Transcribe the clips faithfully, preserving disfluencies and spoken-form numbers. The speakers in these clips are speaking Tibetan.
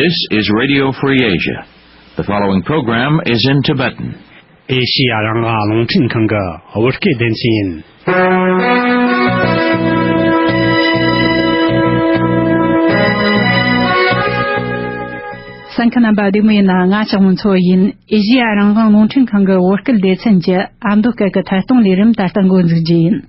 This is Radio Free Asia. The following program is in Tibetan. ཨེ་ཤི་ཡ་རང་དབང་རླུང་འཕྲིན་ཁང་གི་བོད་སྐད་སྡེ་ཚན་ཡིན། གསན་མཁན་རྣམ་པ་བདེ་མོ་ཡིན་ན། ང་ལྕགས་མོ་མཚོ་ཡིན། ཨེ་ཤི་ཡ་རང་དབང་རླུང་འཕྲིན་ཁང་གི་བོད་སྐད་སྡེ་ཚན་གྱི་ཨ་མདོ་སྐད་ཀྱི་ཐད་གཏོང་ལས་རིམ་ད་ལྟ་འགོ་འཛུགས་རྒྱུ་ཡིན།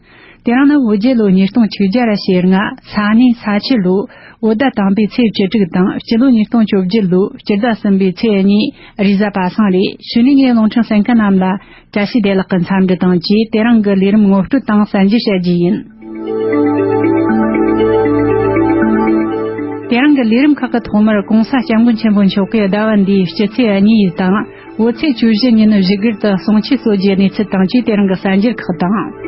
དེ་རིང་ནི་བོད་རྒྱལ་ལོ་ཉིས་སྟོང་ཆིག་བརྒྱ་ར་ཞེ་ལྔ། ས་གནས་ས་ཁྱི་ལོ་བོད་ཟླ་དང་པའི་ཚེས་བཅུ་དྲུག་དང་། སྤྱི་ལོ་ཉིས་སྟོང་བཅོ་བརྒྱད་ལོ་སྤྱི་ཟླ་གསུམ་པའི་ཚེས་གཉིས་རེས་གཟའ་པ་སངས་རེད། གཞུག་ནས་ངས་རླུང་འཕྲིན་གསན་མཁན་རྣམས་ལ་བཀྲ་ཤིས་བདེ་ལེགས་ཀྱི་འཚམས་འདྲི་དང་བཅས། དེ་རིང་གི་ལས་རིམ་ངོ་སྤྲོད་དང་གསར་འགྱུར་བཤད་རྒྱུ་ཡིན། དེ་རིང་གི་ལས་རིམ་ཁག་གི་ཐོག་མར་༸གོང་ས་༸སྐྱབས་མགོན་ཆེན་པོ་མཆོག་གིས་ཟླ་བ་འདིའི་སྤྱི་ཚེས་གཉིས་དང་། བོད་ཚེས་བཅུ་བཞི་ཉིན་བཞུགས་སྒར་དུ་གསུང་ཆོས་གསོལ་རྒྱུའི་གནས་ཚུལ་དང་བཅས། དེ་རིང་གི་གསར་འགྱུར་ཁག་དང་།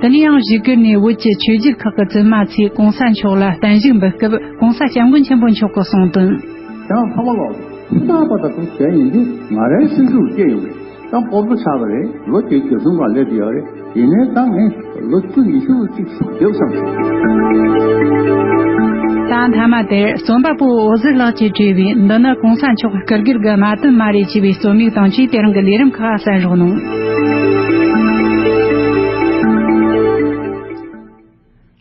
དེ་ནས་ཡང་བཞུགས་སྒར་ནས་བོད་ཀྱི་ཆོས་བརྒྱུད་ཁག་གི་བཙུན་མ་ཚོས་༸གོང་ས་མཆོག་ལ་བརྟན་བཞུགས་འབུལ་སྐབས་༸གོང་ས་༸སྐྱབས་མགོན་ཆེན་པོ་མཆོག་གིས་གསུངས་དོན། ཁྱེད་རང་ཚང་མ་ལོག་ཧུར་ཐག་པ་དང་ཐུགས་བྱས་ཡིན་དུས་ང་རའི་སེམས་ཤུགས་སྐྱེ་ཡོང་གི། ད་སྤོབས་པ་ཆགས་པ་རེད། ལོ་དེ་གྱ་གསུམ་གང་སླེབས་ཡོད་རེད། ཡིན་ནའི་ད་ངས་ལོ་བཅུ་ཉི་ཤུ་རུ་གཅིག་ཤུགས་རྒྱབ་བསམ་སོང་། ད་མཐའ་མ་དེར་རྩོམ་པ་པོ་འོད་ཟེར་ལགས་ཀྱིས་བྲིས་པའི། འདི་ནི་༸གོང་ས་མཆོག་སྐུ་སྒེར་གྱི་མ་དོན་མ་རེད་ཅེས་པའི་རྩོམ་ཡིག་དང་བཅས། དེ་རིང་གི་ལས་རིམ་ཁག་གསན་རོགས་གནང་།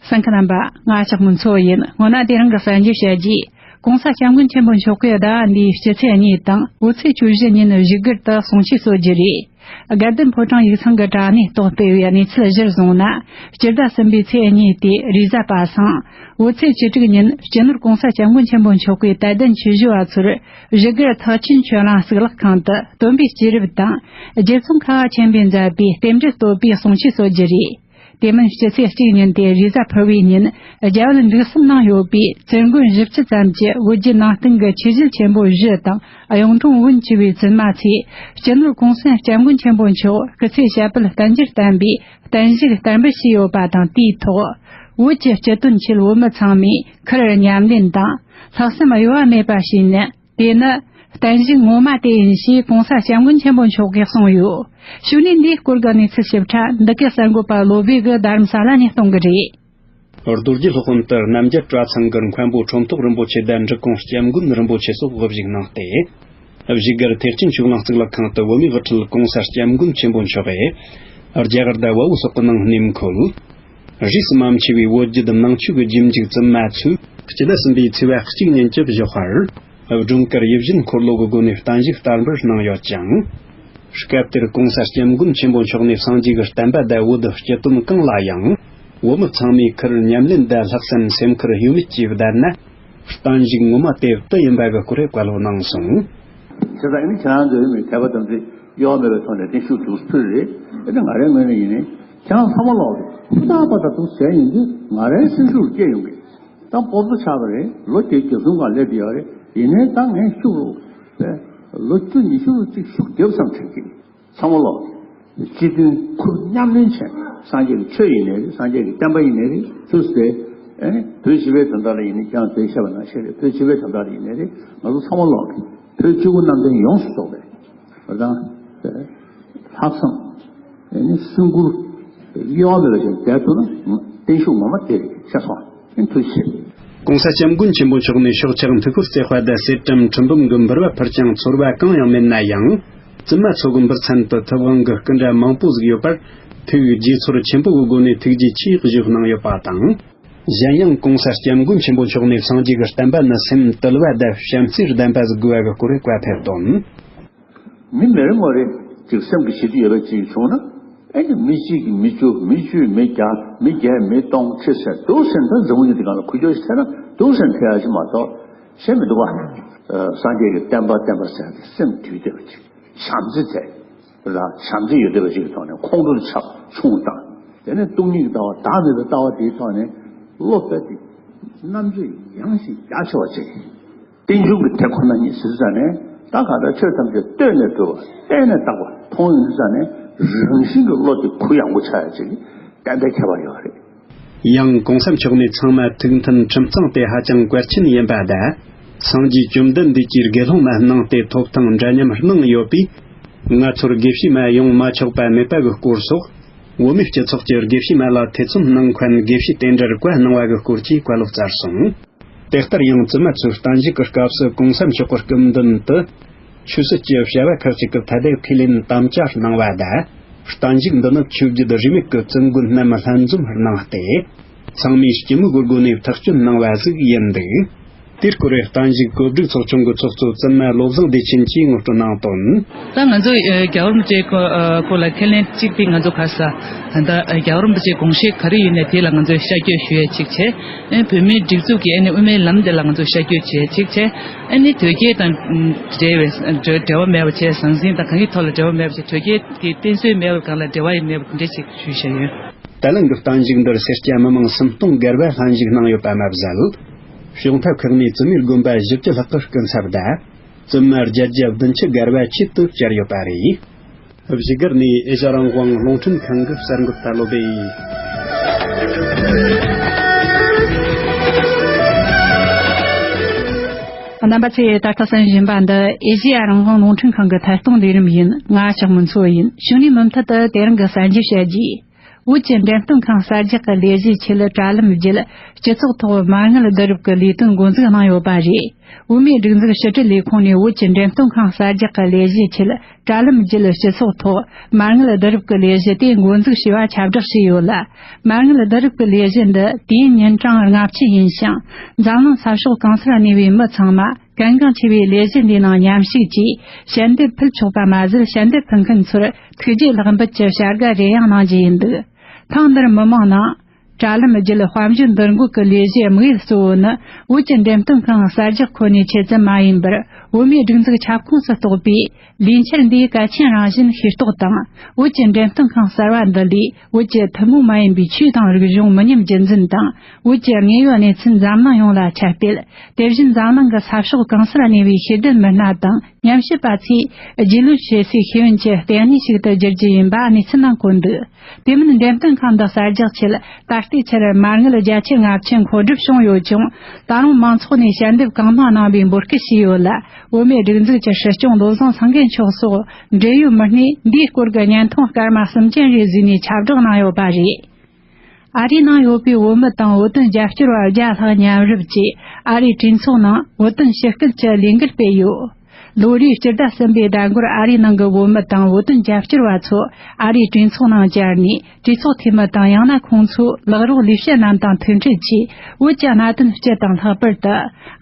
གསན་མཁན་རྣམ་པ། ང་ལྕགས་མོ་མཚོ་ཡིན། སྔོན་ན་དེ་རིང་གི་གསར་འགྱུར་བཤད་རྒྱུ། ༸གོང་ས་༸སྐྱབས་མགོན་ཆེན་པོ་མཆོག་གིས་ཟླ་བ་འདིའི་སྤྱི་ཚེས་གཉིས་དང་བོད་ཚེས་བཅུ་བཞི་ཉིན་བཞུགས་སྒར་དུ་གསུང་ཆོས་གསོལ་རྒྱུ་རེད། དགའ་ལྡན་ཕོ་བྲང་ཡིག་ཚང་གི་དྲ་གནས་ཐོག་སྤེལ་བའི་གནས་ཚུལ་གཞིར་བཟུང་ན། སྤྱི་ཟླ་གསུམ་པའི་ཚེས་གཉིས་དེ་རེས་གཟའ་པ་སངས། བོད་ཚེས་བཅུ་དྲུག་ཉིན་སྤྱི་ནོར་༸གོང་ས་༸སྐྱབས་མགོན་ཆེན་པོ་མཆོག་གིས་དད་ལྡན་ཆོས་ཞུ་བ་ཚོར་བཞུགས་སྒར་ཐེག་ཆེན་ཆོས་གླིང་གཙུག་ལག་ཁང་དུ་སྟོན་པའི་སྐྱེས་རབས་དང་། རྗེ་ཙོང་ཁ་བ་ཆེན་པོས་མཛད་པའི་རྟེན་འབྲེལ་བསྟོད་པའི་གསུང་ཆོས་གསོལ་རྒྱུ་རེད། དེ་མིན་སྤྱི་ཚེས་གཅིག་ཉིན་ཏེ་རེས་གཟའ་ཕུར་བུའི་ཉིན་རྒྱ་བལ་འབྲུག་གསུམ་ནང་ཡོད་པའི་བཙུན་དགོན་བཞི་བཅུ་ཙམ་གྱི་བོད་བརྒྱུད་ནང་བསྟན་གྱི་ཆོས་བརྒྱུད་ཆེན་པོ་བཞི་དང་གཡུང་དྲུང་བོན་བཅས་པའི་བཙུན་མ་ཚོས་སྤྱི་ནོར་༸གོང་ས་༸སྐྱབས་མགོན་ཆེན་པོ་མཆོག་སྐུ་ཚེ་ཞབས་པད་བརྟན་གྱུར་བརྟན་པའི་བརྟན་བཞུགས་བསྟར་འབུལ་བྱས་ཡོད་པ་དང་། དེའི་ཐོག་བོད་ཀྱི་སྤྱི་དོན་ཆེད་བོད་མི་ཚང་མས་ཁུར་ཉམས་ལེན་དང་ལྷག་བསམ་གཡོ་བ་མེད་པ་བྱས་ནས། དེ་ནི་བརྟན་བཞུགས་ངོ་མ་དེ་ཡིན་ཞེས་༸གོང་ས་༸སྐྱབས་མགོན་ཆེན་པོ་མཆོག་གིས་གསུངས་ཡོད། གཞུག་ནས་འདིའི་སྐོར་གྱི་གནས་ཚུལ་ཞིབ་ཕྲ་འདི་གའི་གསར་འགོད་པ་བློ་བྷེ་གིས་རྡ་རམ་ས་ལ་ནས་གཏོང་གི་རེད། རྡོ་རྗེ་སློབ་དཔོན་དུ་རྣམ་རྒྱལ་གྲྭ་ཚང་གི་མཁན་པོ་ཁྲོམ་ཐོག་རིན་པོ་ཆེ་དང་འབྲི་གུང་སྐྱབས་མགོན་རིན་པོ་ཆེ་སོགས་དབུ་བཞུགས་གནང་སྟེ། བཞུགས་སྒར་ཐེག་ཆེན་ཆོས་གླིང་གཙུག་ལག་ཁང་དུ་བོད་མིའི་དབུ་ཁྲིད་༸གོང་ས་༸སྐྱབས་མགོན་ཆེན་པོ་མཆོག་གིས་རྒྱ་གར་དང་བལ་པོ་སོགས་ཀྱི་ནང་གནས་འཁོད། རིས་སུ་མ་ཆད་པའི་བོད་བརྒྱུད་ནང་ཆོས་ཀྱི་རྗེས་འཇུག་བཙུན་མ་ཚོས་སྤྱི་ཟླ་གསུམ་པའི་ཚེས་པ་གཅིག་ཉིན་གྱི་བཞུགས་སྒར་སྒྲོལ་དཀར་ཡིད་བཞིན་འཁོར་ལོ་གི་སྒོ་ནས་བརྟན་བཞུགས་བསྟར་འབུལ་གནང་ཡོད་ཅིང་། སྐབས་དེར་༸གོང་ས་༸སྐྱབས་མགོན་ཆེན་པོ་མཆོག་ནས་སངས་རྒྱས་ཀྱི་བསྟན་པ་དང་བོད་སྤྱི་དོན་གང་ལ་ཡང་བོད་མི་ཚང་མས་ཁུར་ཉམས་ལེན་དང་ལྷག་བསམ་སེམས་ཁུར་གཡོ་མེད་ཀྱིས་བསྡད་ན། བརྟན་བཞུགས་ངོ་མ་དེ་དེ་ཡིན་པ་གི་སྐོར་བཀའ་སློབ་གནང་སོང་། བྱས་ཙང་ཨ་ནི་ཁྱེད་རང་ཚོའི་མི་དད་པ་དམ་ཚིག་གཡོ་བ་མེད་པའི་ཐོག་ནས་བརྟན་བཞུགས་དུ་ཕུལ་རེད། ཨ་ནི་ང་རའི་ངོས་ནས་ཡིན་ནའི་ཁྱེད་རང་ཚང་མ་ལོག་ཧུར་ཐག་པ་དང་ཐུགས་བྱས་ཡིན་དུས་ང་རའི་སེམས་ཤུགས་སྐྱེ་ཡོང་གི། ད་སྤོབས་པ་ཆགས་པ་རེད། ལོ་དེ་གྱ་གསུམ་གང་སླེབས་ཡོད་རེད། ཡིན་ནའི་ད་ངས་ཤུགས་རུ་ལོ་བཅུ་ཉི་ཤུ་རུ་གཅིག་ཤུགས་རྒྱབ་བསམ་དྲན་གི། ཚང་མ་ལོག་སྤྱི་དོན་ཁུར་མཉམ་ལེན་བྱས། སངས་རྒྱས་ཀྱི་ཆོས་ཡིན་ནའི་རེད། སངས་རྒྱས་ཀྱི་བསྟན་པ་ཡིན་ནའི་རེད། ཚུར་ཟེར། ཨེ་ནི་བོད་སྤྱི་པའི་དོན་དག་ལ་ཡིན་ནའི་ཀྱང་དེ་བཤད་པ་ནང་བཞིན་རེད། བོད་སྤྱི་པའི་དོན་དག་ལ་ཡིན་ནའི་རེད། ང་ཚོ་ཚང་མ་ལོག་བོད་སྤྱི་བོ་གནམ་བསྟན་ཡོངས་སུ་རྫོགས་པའི་བོད་དང་ལྷག་བསམ། ཨེ་ནི་སེམས་ཁུར་གཡོ་བ་མེད་པ་ཞིག་བསྡད་ཐུབ་ན་བརྟན་བཞུགས་ངོ་མ་དེ་རེད། ཤེས་སོང་། ཨེ་ཐུགས་རྗེ་ཆེ། ༸གོང་ས་༸སྐྱབས་མགོན་ཆེན་པོ་མཆོག་ནས་ཤོག་ཆག་མཐུ་འཁོར་རྩེ་དཔའ་དང་གསེར་ཀྲམ་ཁྲི་འབུམ་གྱི་འབུལ་བ་ཕུལ་ཀྱང་ཚོར་བ་གང་ཡང་མེད་ན་ཡང་། བཙུན་མ་ཚོ་གི་འབུལ་ཚན་དུ་ཐུབ་དབང་གི་སྐུ་འདྲ་མང་པོ་ཟིག་ཡོད་པར་ཐུགས་དགྱེས་ཚོར་ཆེན་པོ་གི་སྒོ་ནས་ཐུགས་རྗེ་ཆེ་ཞུ་གནང་ཡོད་པ་དང་། གཞན་ཡང་༸གོང་ས་༸སྐྱབས་མགོན་ཆེན་པོ་མཆོག་ནས་སངས་རྒྱས་ཀྱི་བསྟན་པ་ནི་སེམས་དུལ་བ་དང་བྱམས་བརྩེ་ལྡན་པ་ཟིག་དགོས་པ་གི་སྐོར་བཀའ་ཕེབས་དོན། མི་མེད་རུང་རེད། ཅིག་སེམས་ཀྱི་ཞི་བདེ་ཡོད་པ་ཅིག་བྱུང་ན། ཨེ་ནི་མི་གཅིག་གིས་མི་བཅུ། མི་བཅུས་མི་བརྒྱ། མི་བརྒྱས་མི་སྟོང་། ཁྲི་ཟེར་འདུག་ཟེར་ད་འཛམ་བུ་གླིང་འདི་སྒང་ལ་ཁུ་བྱུག་ཞིག་ཐེབས་ན་འདུག་ཟེར་ཐེབས་ཡ་ཞིག་མ་གཏོགས་ཤེས་མི་འདུག་བ། ཨ། སངས་རྒྱས་ཀྱི་བསྟན་པ་བསྟན་པ་ཟེར་ཏེ་སེམས་དུལ་བསྡད་པ་ཅིག་བྱམས་བརྩེ་དེ་ལ་བྱམས་བརྩེ་ཡོད་བསྡད་པ་ཅིག་གི་ཐོག་ནས་ཁོང་ཁྲོ་ཆགས་ཆུང་བཏང་། དེ་ནས་སྟོང་ཉིད་ཀྱི་ལྟ་བ་བདག་མེད་པའི་ལྟ་བ་དེའི་ཐོག་ནས་བློ་རྦད་དེ་རྣམ་དཔྱོད་ཡངས་ཤིང་རྒྱ་ཆེ་བ་ཅིག་བསྟན་འབྱུང་གི་དེ་ཁོ་ན་ཉིད་ཟེར་ཙ་ནས། ད་ག་ད་ཆོས་ཐམས་ཅད་ལྟོས་ནས་གྲུབ་པ། བལྟས་ནས་དག་པ་མཐོང་ཡོང་དུས་ཙ་ནས། རང་བཞིན་གྱི་བློ་དེ་གུ་ཡངས་པོ་ཆགས་ཡ་ཅིག་གཏན་གཏན་ཁྱད་པར་ཡོད་རེད། ཡང་༸གོང་ས་མཆོག་ནས་ཚང་མ་ཐུགས་མཐུན་ཁྲིམས་གཙང་དེ་ཧ་ཅང་གལ་ཆེན་ཡིན་པ་དང་། སངས་རྒྱས་བཅོམ་ལྡན་འདས་ཀྱིས་དགེ་སློང་མ་གནང་སྟེ་ཐོབ་ཐང་འདྲ་མཉམ་གནང་ཡོད་པས། ང་ཚོར་དགེ་བཤེས་མ་ཡོང་མ་ཆོག་པ་མེད་པ་གི་སྐོར་སོགས། བོད་མིའི་སྤྱི་ཚོགས་ཀྱི་དགེ་བཤེས་མ་ལ་ཐེ་ཚོམ་གནང་མཁན་དགེ་བཤེས་དེ་འདྲར་བཀའ་གནང་བ་གི་སྐོར་གྱི་བཀའ་སློབ་སྩལ་སོང་། དེ་ལྟར་ཡང་བཙུན་མ་ཚོས་བརྟན་བཞུགས་ཀྱི་སྐབས་སུ་གོང་ས་མཆོག་གི་སྐུ་མདུན་དུ་ཆོས་སྲིད་ཀྱི་བྱ་བ་ཁག་ཅིག་གི་ཐད་ཁས་ལེན་དམ་བཅའ་གནང་བ་དང་། བརྟན་བཞུགས་འདི་ནི་ཆོས་བརྒྱུད་རིས་མེད་ཀྱི་བཙུན་མགོན་རྣམས་ལྷན་འཛོམས་གནང་སྟེ། ཚང་མས་སྐྱིད་མོས་སྒོ་སྒོ་ནས་ཐག་གཅོད་གནང་བ་ཞིག་ཡིན་འདུག། དེར་སྐོར་བརྟན་བཞུགས་གོ་སྒྲིག་ཚོགས་ཆུང་གི་ཚོགས་གཙོ་བཙུན་མ་བློ་བཟང་བདེ་ཆེན་གྱིས་ངོ་སྤྲོད་གནང་དོན། ད་ང་ཚོ་ཨ་རྒྱལ་བ་རིན་པོ་ཆེའི་སྐོར་ཨ་སྐོར་ལ་ཁས་ལེན་གཅིག་པའི་ང་ཚོ་ག་ས་ད་ལྟ་ཨ་རྒྱལ་བ་རིན་པོ་ཆེའི་དགོངས་བཞེད་ག་རེ་ཡོད་ནས་དེ་ལ་ང་ཚོས་ཤར་བསྐྱོད་ཞུ་ཡས་གཅིག་བྱས། ཨ་བོད་མིའི་སྒྲིག་འཛུགས་ཀྱི་ཨ་ནི་དབུ་མའི་ལམ་དེ་ལ་ང་ཚོས་ཤར་བསྐྱོད་བྱས་གཅིག་བྱས། ཨ་ནི་དོལ་རྒྱལ་དང་འབྲེལ་བའི་འབྲེལ་བ་མེད་པ་བྱས། ཟང་ཟིང་དང་གང་གི་ཐོག་ལ་འབྲེལ་བ་མེད་པ་བྱས། དོལ་རྒྱལ་གྱི་བསྟེན་གསོལ་མེད་པའི་སྒང་ལ་འབྲེལ་བ་ཡང་མེད་པ་དེ་འདྲ་ཞིག་ཞུས་བཞག་ཡོད། ད་ལན་གྱི་བརྟན་བཞུགས་འདིར་སེར་སྐྱ་མི་མང་སུམ་སྟོང་བརྒལ་བ་ལྷན་ཞུགས་གནང་ཡོད་པ་མ་ཟད། གཞུང་ཐབ་ཁག་ནས་བཙུན་མའི་དགོན་པ་བཞི་བཅུ་ལྷག་གི་སྐུ་ཚབ་དང་། བཙུན་མ་བརྒྱད་བརྒྱ་བདུན་ཅུ་བརྒལ་བ་ཆེད་དུ་བཅར་ཡོད་པ་རེད། བཞུགས་སྒར་ནས་ཨེ་ཤ་རང་དབང་རླུང་འཕྲིན་ཁང་གི་གསར་འགོད་པ་བློ་བྷེ་ཡིན། རྣམ་པ་ཚོས་ད་ལྟ་གསན་བཞིན་པ་འདི་ཨེ་ཤེ་ཡ་རང་དབང་རླུང་འཕྲིན་ཁང་གི་ཐད་གཏོང་ལས་རིམ་ཡིན། ང་ཞག་མུན་མཚོ་ཡིན། གཞུག་ནས་མུ་མཐུད་དུ་དེ་རིང་གི་གསར་འགྱུར་བཤད་རྒྱུ། བོད་ཀྱི་འགྲེམས་སྟོན་ཁང་གསར་རྒྱག་གི་ལས་གཞིའི་ཆེད་དྲ་ལམ་བརྒྱུད་སྤྱི་ཚོགས་ཐོག་མ་དངུལ་བསྡུ་རུབ་ཀྱི་ལས་དོན་འགོ་འཛུགས་གནང་ཡོད་པ་རེད། བོད་མིའི་སྒྲིག་འཛུགས་ཕྱི་དྲིལ་ལས་ཁུངས་ནས་བོད་ཀྱི་འགྲེམས་སྟོན་ཁང་གསར་རྒྱག་གི་ལས་གཞིའི་ཆེད་དྲ་ལམ་བརྒྱུད་སྤྱི་ཚོགས་ཐོག་མ་དངུལ་བསྡུ་རུབ་ཀྱི་ལས་གཞི་དེ་འགོ་འཛུགས་བྱས་པ་ཁྱབ་བསྒྲགས་བྱས་ཡོད་ལ། མ་དངུལ་བསྡུ་རུབ་ཀྱི་ལས་གཞི་འདི་དུས་ཡུན་ཉིན་གྲངས་ལྔ་བཅུ་ཡིན་ཞིང་། འཛམ་གླིང་ས་ཕྱོགས་གང་སར་གནས་པའི་མི་ཚང་མ་གལ་འགངས་ཆེ་བའི་ལས་གཞི་འདིའི་ནང་མཉམ་ཞུགས་ཀྱིས་ཞལ་འདེབས་ཕུལ་ཆོག་པ་མ་ཟད། ཞལ་འདེབས་ཕུལ་མཁན་ཚོར་ཐུགས་རྗེ་ལེགས་འབུལ་གྱི་བྱ་དགའ་རེ་ཡང་གནང་རྒྱུ་ཡིན་འདུག། ཐེངས་འདིར་མི་མང་ནང་དྲ་ལམ་བརྒྱུད་དཔལ་འབྱོར་འདུ་འགོད་ཀྱི་ལས་གཞིའི་དམིགས་ཡུལ་གཙོ་བོ་ནི། བོད་ཀྱི་འགྲེམས་སྟོན་ཁང་གསར་རྒྱག་ཁོ་ནའི་ཆེད་དུ་མ་ཡིན་པར། བོད་མིའི་སྒྲིག་འཛུགས་ཁྱབ་ཁོངས་སུ་གཏོགས་པའི་ལས་འཆར་འདིའི་གལ་ཆེན་རང་བཞིན་ཤེས་རྟོགས་དང་། བོད་ཀྱི་འགྲེམས་སྟོན་ཁང་གསར་བ་འདི་ལས་བོད་ཀྱི་ཐུན་མོང་མ་ཡིན་པའི་ཆོས་དང་རིག་གཞུང་མི་ཉམས་རྒྱུན་འཛིན་དང་། བོད་ཀྱི་དངོས་ཡོད་གནས་ཚུལ་འཛམ་གླིང་ཡོངས་ལ་ཁྱབ་སྤེལ། དེ་བཞིན་འཛམ་གླིང་གི་ས་ཕྱོགས་གང་སར་གནས་པའི་ཤེས་ལྡན་མི་སྣ་དང་ཉམས་ཞིབ་པ་ཚོས་རྒྱུས་ལོན་བྱེད་སའི་ཤེས་ཡོན་གྱི་ལྟེ་གནས་ཤིག་ཏུ་འགྱུར་རྒྱུ་ཡིན་པ་གནས་ཚུལ་ནང་བཀོད་འདུག། དེ་མིན་འགྲེམས་སྟོན་ཁང་འདི་གསར་རྒྱག་ཆེད་ད་ལྟའི་ཆར་མ་དངུལ་བརྒྱ་ཆ་ལྔ་བཅུ་མཁོ་སྒྲུབ་བྱུང་ཡོད་ཀྱང་། ད་རུང་མང་ཚོགས་ནས་ཞལ་འདེབས་གང་མང་གནང་བའི་འབོད་སྐུལ་བྱས་ཡོད་ལ། བོད་མིའི་སྒྲིག་འཛུགས་ཀྱི་སྲིད་སྐྱོང་བློ་བཟང་སེང་གེ་མཆོག་སོགས་འབྲེལ་ཡོད་མི་སྣས་འདིའི་སྐོར་གྱི་བརྙན་ཐུང་སྐར་མ་གསུམ་ཅན་རེ་བཟོས་ནས་ཁྱབ་བསྒྲགས་གནང་ཡོད་པ་རེད། ཨ་རིའི་ནང་ཡོད་པའི་བོད་མི་དང་བོད་དོན་རྒྱབ་སྐྱོར་བ་བརྒྱ་ལྷག་མཉམ་རུབ་ཀྱིས་ཨ་རིའི་གྲོས་ཚོགས་ནང་བོད་དོན་ཞི་སྐུལ་གྱི་ལས་འགུལ་སྤེལ་ཡོད། ལོ་རེའི་སྤྱི་ཟླ་གསུམ་པའི་ཟླ་འགོར་ཨ་རིའི་ནང་གི་བོད་མི་དང་བོད་དོན་རྒྱབ་སྐྱོར་བ་ཚོ་ཨ་རིའི་གྲོས་ཚོགས་ནང་བཅར་ནས། གྲོས་ཚོགས་འཐུས་མི་དང་། ཡང་ན་ཁོང་ཚོའི་ལས་རོགས་ལས་བྱེད་རྣམས་དང་ཐུག་འཕྲད་ཀྱིས། བོད་ཀྱི་གནད་དོན་སྤྱི་དང་། ལྷག་པར་དུ་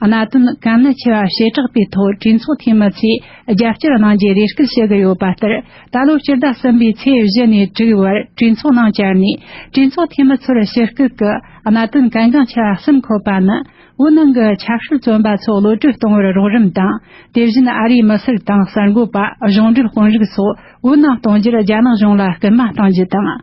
གནད་དོན་གལ་གནད་ཆེ་བ་བྱེ་བྲག་པའི་ཐོག་གྲོས་ཚོགས་འཐུས་མི་ཚོས་རྒྱབ་སྐྱོར་གནང་རྒྱུའི་རེ་སྐུལ་བྱེད་ཀྱི་ཡོད་པ་ལྟར། ད་ལོ་སྤྱི་ཟླ་གསུམ་པའི་ཚེས་བཞི་ནས་དྲུག་བར་གྲོས་ཚོགས་ནང་བཅར་ནས། གྲོས་ཚོགས་འཐུས་མི་ཚོར་ཞི་སྐུལ་གྱི་གནད་དོན་གལ་འགངས་ཆེ་བ་གསུམ་འཁོད་པ་ནི། བོད་ནང་གི་ཆབ་སྲིད་བཙོན་པ་ཚོ་གློད་གྲོལ་གཏོང་བར་རོགས་རམ་དང་། དེ་བཞིན་ཨ་རིའི་མི་སེར་དང་གསར་འགོད་པ། གཞུང་འབྲེལ་དཔོན་རིགས་སོགས་བོད་ནང་གཏོང་རྒྱུར་རྒྱ་ནག་གཞུང་ལ་སྐུལ་མ་གཏོང་རྒྱུ་དང་།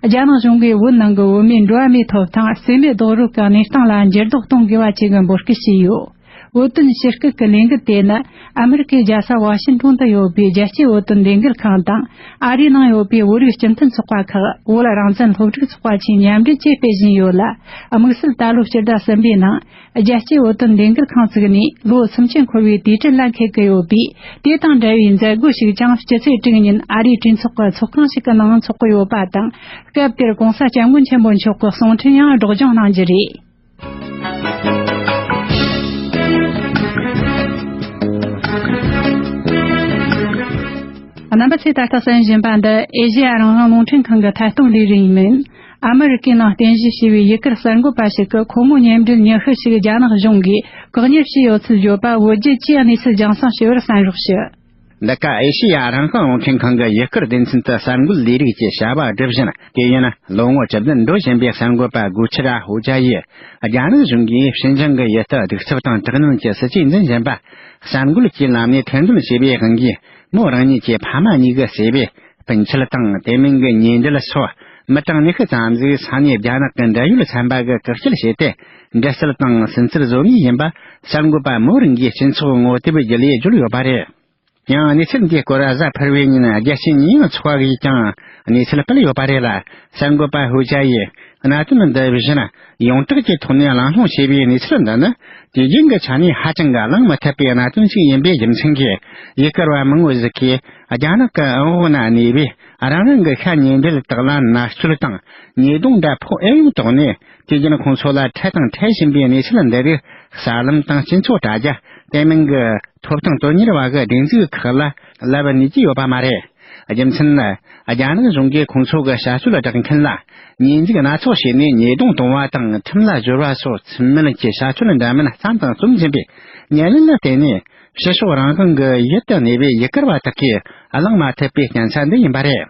རྒྱ་ནག་གཞུང་གིས་བོད་ནང་གི་བོད་མིའི་འགྲོ་བ་མིའི་ཐོབ་ཐང་རྩིས་མེད་རྡོག་རོལ་གྱི་གནས་སྟངས་ལ་འགྱུར་ལྡོག་གཏོང་དགོས་པ་བཅས་ཀྱི་འབོད་སྐུལ་བྱས་ཡོད། བོད་དོན་ཞི་སྐུལ་གྱི་ལས་འགུལ་དེ་ནི་ཨ་མི་རི་ཀའི་རྒྱལ་ས་ཝ་ཤིང་ཏོན་དུ་ཡོད་པའི་རྒྱལ་སྤྱིའི་བོད་དོན་ལས་འགུལ་ཁང་དང་། ཨ་རིའི་ནང་ཡོད་པའི་བོད་རིགས་སྤྱི་མཐུན་ཚོགས་པ་ཁག་བོད་རང་བཙན་སློབ་ཕྲུག་ཚོགས་པ་བཅས་མཉམ་འབྲེལ་གྱིས་སྤེལ་བཞིན་ཡོད་ལ། དམིགས་བསལ་ད་ལོ་སྤྱི་ཟླ་གསུམ་པའི་ནང་། རྒྱལ་སྤྱིའི་བོད་དོན་ལས་འགུལ་ཁང་བཙུགས་ནས་ལོ་སུམ་ཅུ་འཁོར་བའི་དུས་དྲན་ལ་འཁེལ་གྱི་ཡོད་པས། དེ་དང་འབྲེལ་བའི་མཛད་སྒོ་ཞིག་ཀྱང་སྤྱི་ཚེས་དྲུག་ཉིན་ཨ་རིའི་གྲོས་ཚོགས་ཀྱི་ཚོགས་ཁང་ཞིག་གི་ནང་འཚོགས་ཀྱི་ཡོད་པ་དང་། སྐབས་དེར་༸གོང་ས་༸སྐྱབས་མགོན་ཆེན་པོ་མཆོག་གི་གསུང་འཕྲིན་ཡང་སྒྲོག་སྦྱང་གནང་རྒྱུ་རེད། རྣམ་པ་ཚོས་ད་ལྟ་གསན་བཞིན་པ་འདི་ཨེ་ཤེ་ཡ་རང་དབང་རླུང་འཕྲིན་ཁང་གི་ཐད་གཏོང་ལས་རིམ་ཡིན། ཨ་མི་རི་ཀའི་ནང་རྟེན་གཞི་བྱས་པའི་ཡུ་གུར་གསར་འགོད་པ་ཞིག་གིས་ཁོ་མོའི་བརྙན་འཕྲིན་ཉི་ཤུ་ཞིག་རྒྱ་ནག་གཞུང་གིས་བཀག་ཉར་བྱས་ཡོད་ཚུལ་བརྗོད་པ་བོད་བརྒྱུད་ཀྱིས་གནས་ཚུལ་རྒྱང་སྲིང་བྱས་པར་གསན་རོགས་ཞུ། འདི་ག་ཨེ་ཤེ་ཡ་རང་དབང་རླུང་འཕྲིན་ཁང་གི་ཡུ་གུར་སྡེ་ཚན་དུ་གསར་འགོད་ལས་རིགས་ཀྱི་བྱ་བ་སྒྲུབ་བཞིན་དུས་ཡུན་ལོ་ངོ་བཅུ་བདུན་འགྲོ་བཞིན་པའི་གསར་འགོད་པ་སྒོ་ཁྱི་ར་ཧུ་ཅཱ་ཡིས། རྒྱ་ནག་གཞུང་གིས་ཕྱི་འགྱངས་ཀྱི་ཡུལ་དུ་གདུག་རྩུབ་དང་དྲག་གནོན་གྱི་སྲིད་ཇུས་འཛིན་བཞིན་པ། གསར་འགོད་ཀྱི་ལམ་ནས་ཐེར་འདོན་བྱས་པའི་དབང་གིས། མོ་རང་ཉིད་ཀྱི་ཕ་མ་གཉིས་ཀྱི་བྱས་པའི་སྤུན་མཆེད་དང་དེ་མིན་གྱི་ཉེ་འབྲེལ་སོགས་མི་གྲངས་ཉི་ཤུ་ཙམ་ཞིག་ས་གནས་རྒྱ་ནག་གི་འབྲེལ་ཡོད་ཚན་པ་གིས་བཀག་སྐྱིལ་བྱས་ཏེ། འདྲི་རྩད་དང་སུན་གཙེར་བཟོ་ངེས་ཡིན་པ། གསར་འགོད་པ་མོ་རང་གིས་སྤྱི་ཚོགས་ངོ་དེབ་བརྒྱུད་ལས་བརྗོད་ཡོད་པ་རེད། ཡང་གནས་ཚུལ་འདིའི་སྐོར་གཟའ་ཕུར་བུའི་ཉིན་རྒྱལ་སྤྱིའི་ཉེས་ཡངས་ཚོགས་པ་གིས་ཀྱང་གནས་ཚུལ་སྤེལ་ཡོད་པ་རེད་ལ། གསར་འགོད་པ་ཧུའུ་ཅཱ་ཡིས་གནད་དོན་འདི་གཞི་ནས་ཡོངས་གྲགས་ཀྱི་ཐོག་ནས་གླེང་སློང་བྱས་པའི་གནས་ཚུལ་འདི་ནི། དུས་རྒྱུན་གྱི་ཆ་ནས་ཧ་ཅང་གི་གླེང་མི་ཐུབ་པའི་གནད་དོན་ཞིག་ཡིན་པའི་རྒྱུ་མཚན་གྱིས། ཡུ་གུར་བ་མང་བོ་ཞིག་གིས་རྒྱ་ནག་གི་དབང་འོག་ན་གནས་པའི་ རང་རང་གི་ཤ་ཉེ་འབྲེལ་དག་ལ་མནར་གཅོད་དང་ཉེས་རྡུང་འདྲ་ཕོག་ཨེ་ཡོང་དོགས་ནས། དུས་རྒྱུན་ཁོང་ཚོ་ལ་འཕྲད་དང་འཕྲད་བཞིན་པའི་གནས་ཚུལ་འདི་རིགས་གསར་ལམ་དང་སྤྱི་ཚོགས་དྲ་རྒྱ། དེ་མིན་གྱི་ཐོབ་ཐང་དོན་གཉེར་བ་གི་སྒྲིག་འཛུགས་ཁག་ལ་ལབ་ནུས་ཀྱི་ཡོད་པ་མ་རེད། རྒྱུ་མཚན་ནི། རྒྱ་ནག་གཞུང་གིས་ཁོང་ཚོ་གི་བྱ་སྤྱོད་བསྒྲགས་མཁན་ལ་ཉེས་འཛུགས་སྣ་ཚོགས་བྱས་ནས་ཉེས་རྡུང་གཏོང་བ་དང་ཁྲིམས་ལ་སྦྱོར་བ་སོགས་ཚུལ་མིན་གྱི་བྱ་སྤྱོད་འདྲ་མིན་བརྩམས་དང་རྩོམ་བཞིན་པའི་ཉེས་ལན་ལ་བརྟེན་ནས། ཕྱི་ཕྱོགས་རང་དབང་གི་ཡུལ་དུ་གནས་པའི་ཡུལ་གར་བ་དག་གིས་གླེང་མ་ཐུབ་པའི་རྐྱེན་ཆ་འདི་ཡིན་པ་རེད།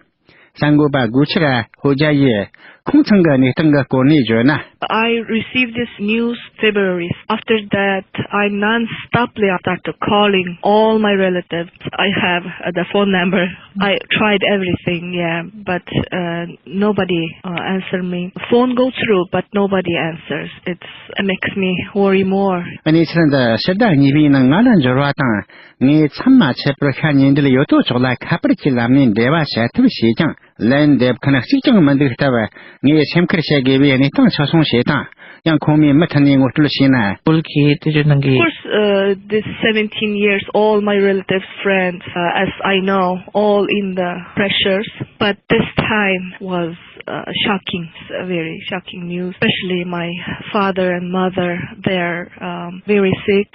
གསར་འགོད་པ་སྒོ་ཕྱིར་ཧོ་རྒྱ་ཡིས་ཁོང་ཚང་གི་གནས་སྟངས་ཀྱི་སྐོར་ནས་བརྗོད་ན། I received this news February. After that, I non-stoply started calling all my relatives. I have, uh, the phone number. I tried everything, yeah, but, uh, nobody, uh, answered me. Phone go through, but nobody answers. It's, it makes me worry more. གནས་ཚུལ་འདི་ཕྱི་ཟླ་གཉིས་པའི་ནང་ང་ལ་འབྱོར་བ་དང་། ངས་མཚམས་མ་ཆད་པར་ཤ་ཉེ་འབྲེལ་ཡོད་དོ་ཅོག་ལ་ཁ་པར་གྱི་ལམ་ནས་འབྲེལ་བ་བྱ་ཐབས་བྱས་ཀྱང་ལན་འདེབས་མཁན་གཅིག་ཀྱང་མི་འདུག་སྟབས། ངས་སེམས་ཁུར་བྱེད་དགོས་པའི་གནས་སྟངས་ཆགས་སོང་ཞེས་དང་། ཡང་ཁོང་མོས་མུ་མཐུད་ནས་ངོ་སྤྲོད་བྱས་ན། བོད་ཀྱི་དུས་ཚོད་ནང་གི Of course, uh, this seventeen years, all my relatives, friends, uh, as I know, all in the pressures. But this time was, uh, shocking, a very shocking news. Especially my father and mother, they're, um, very sick.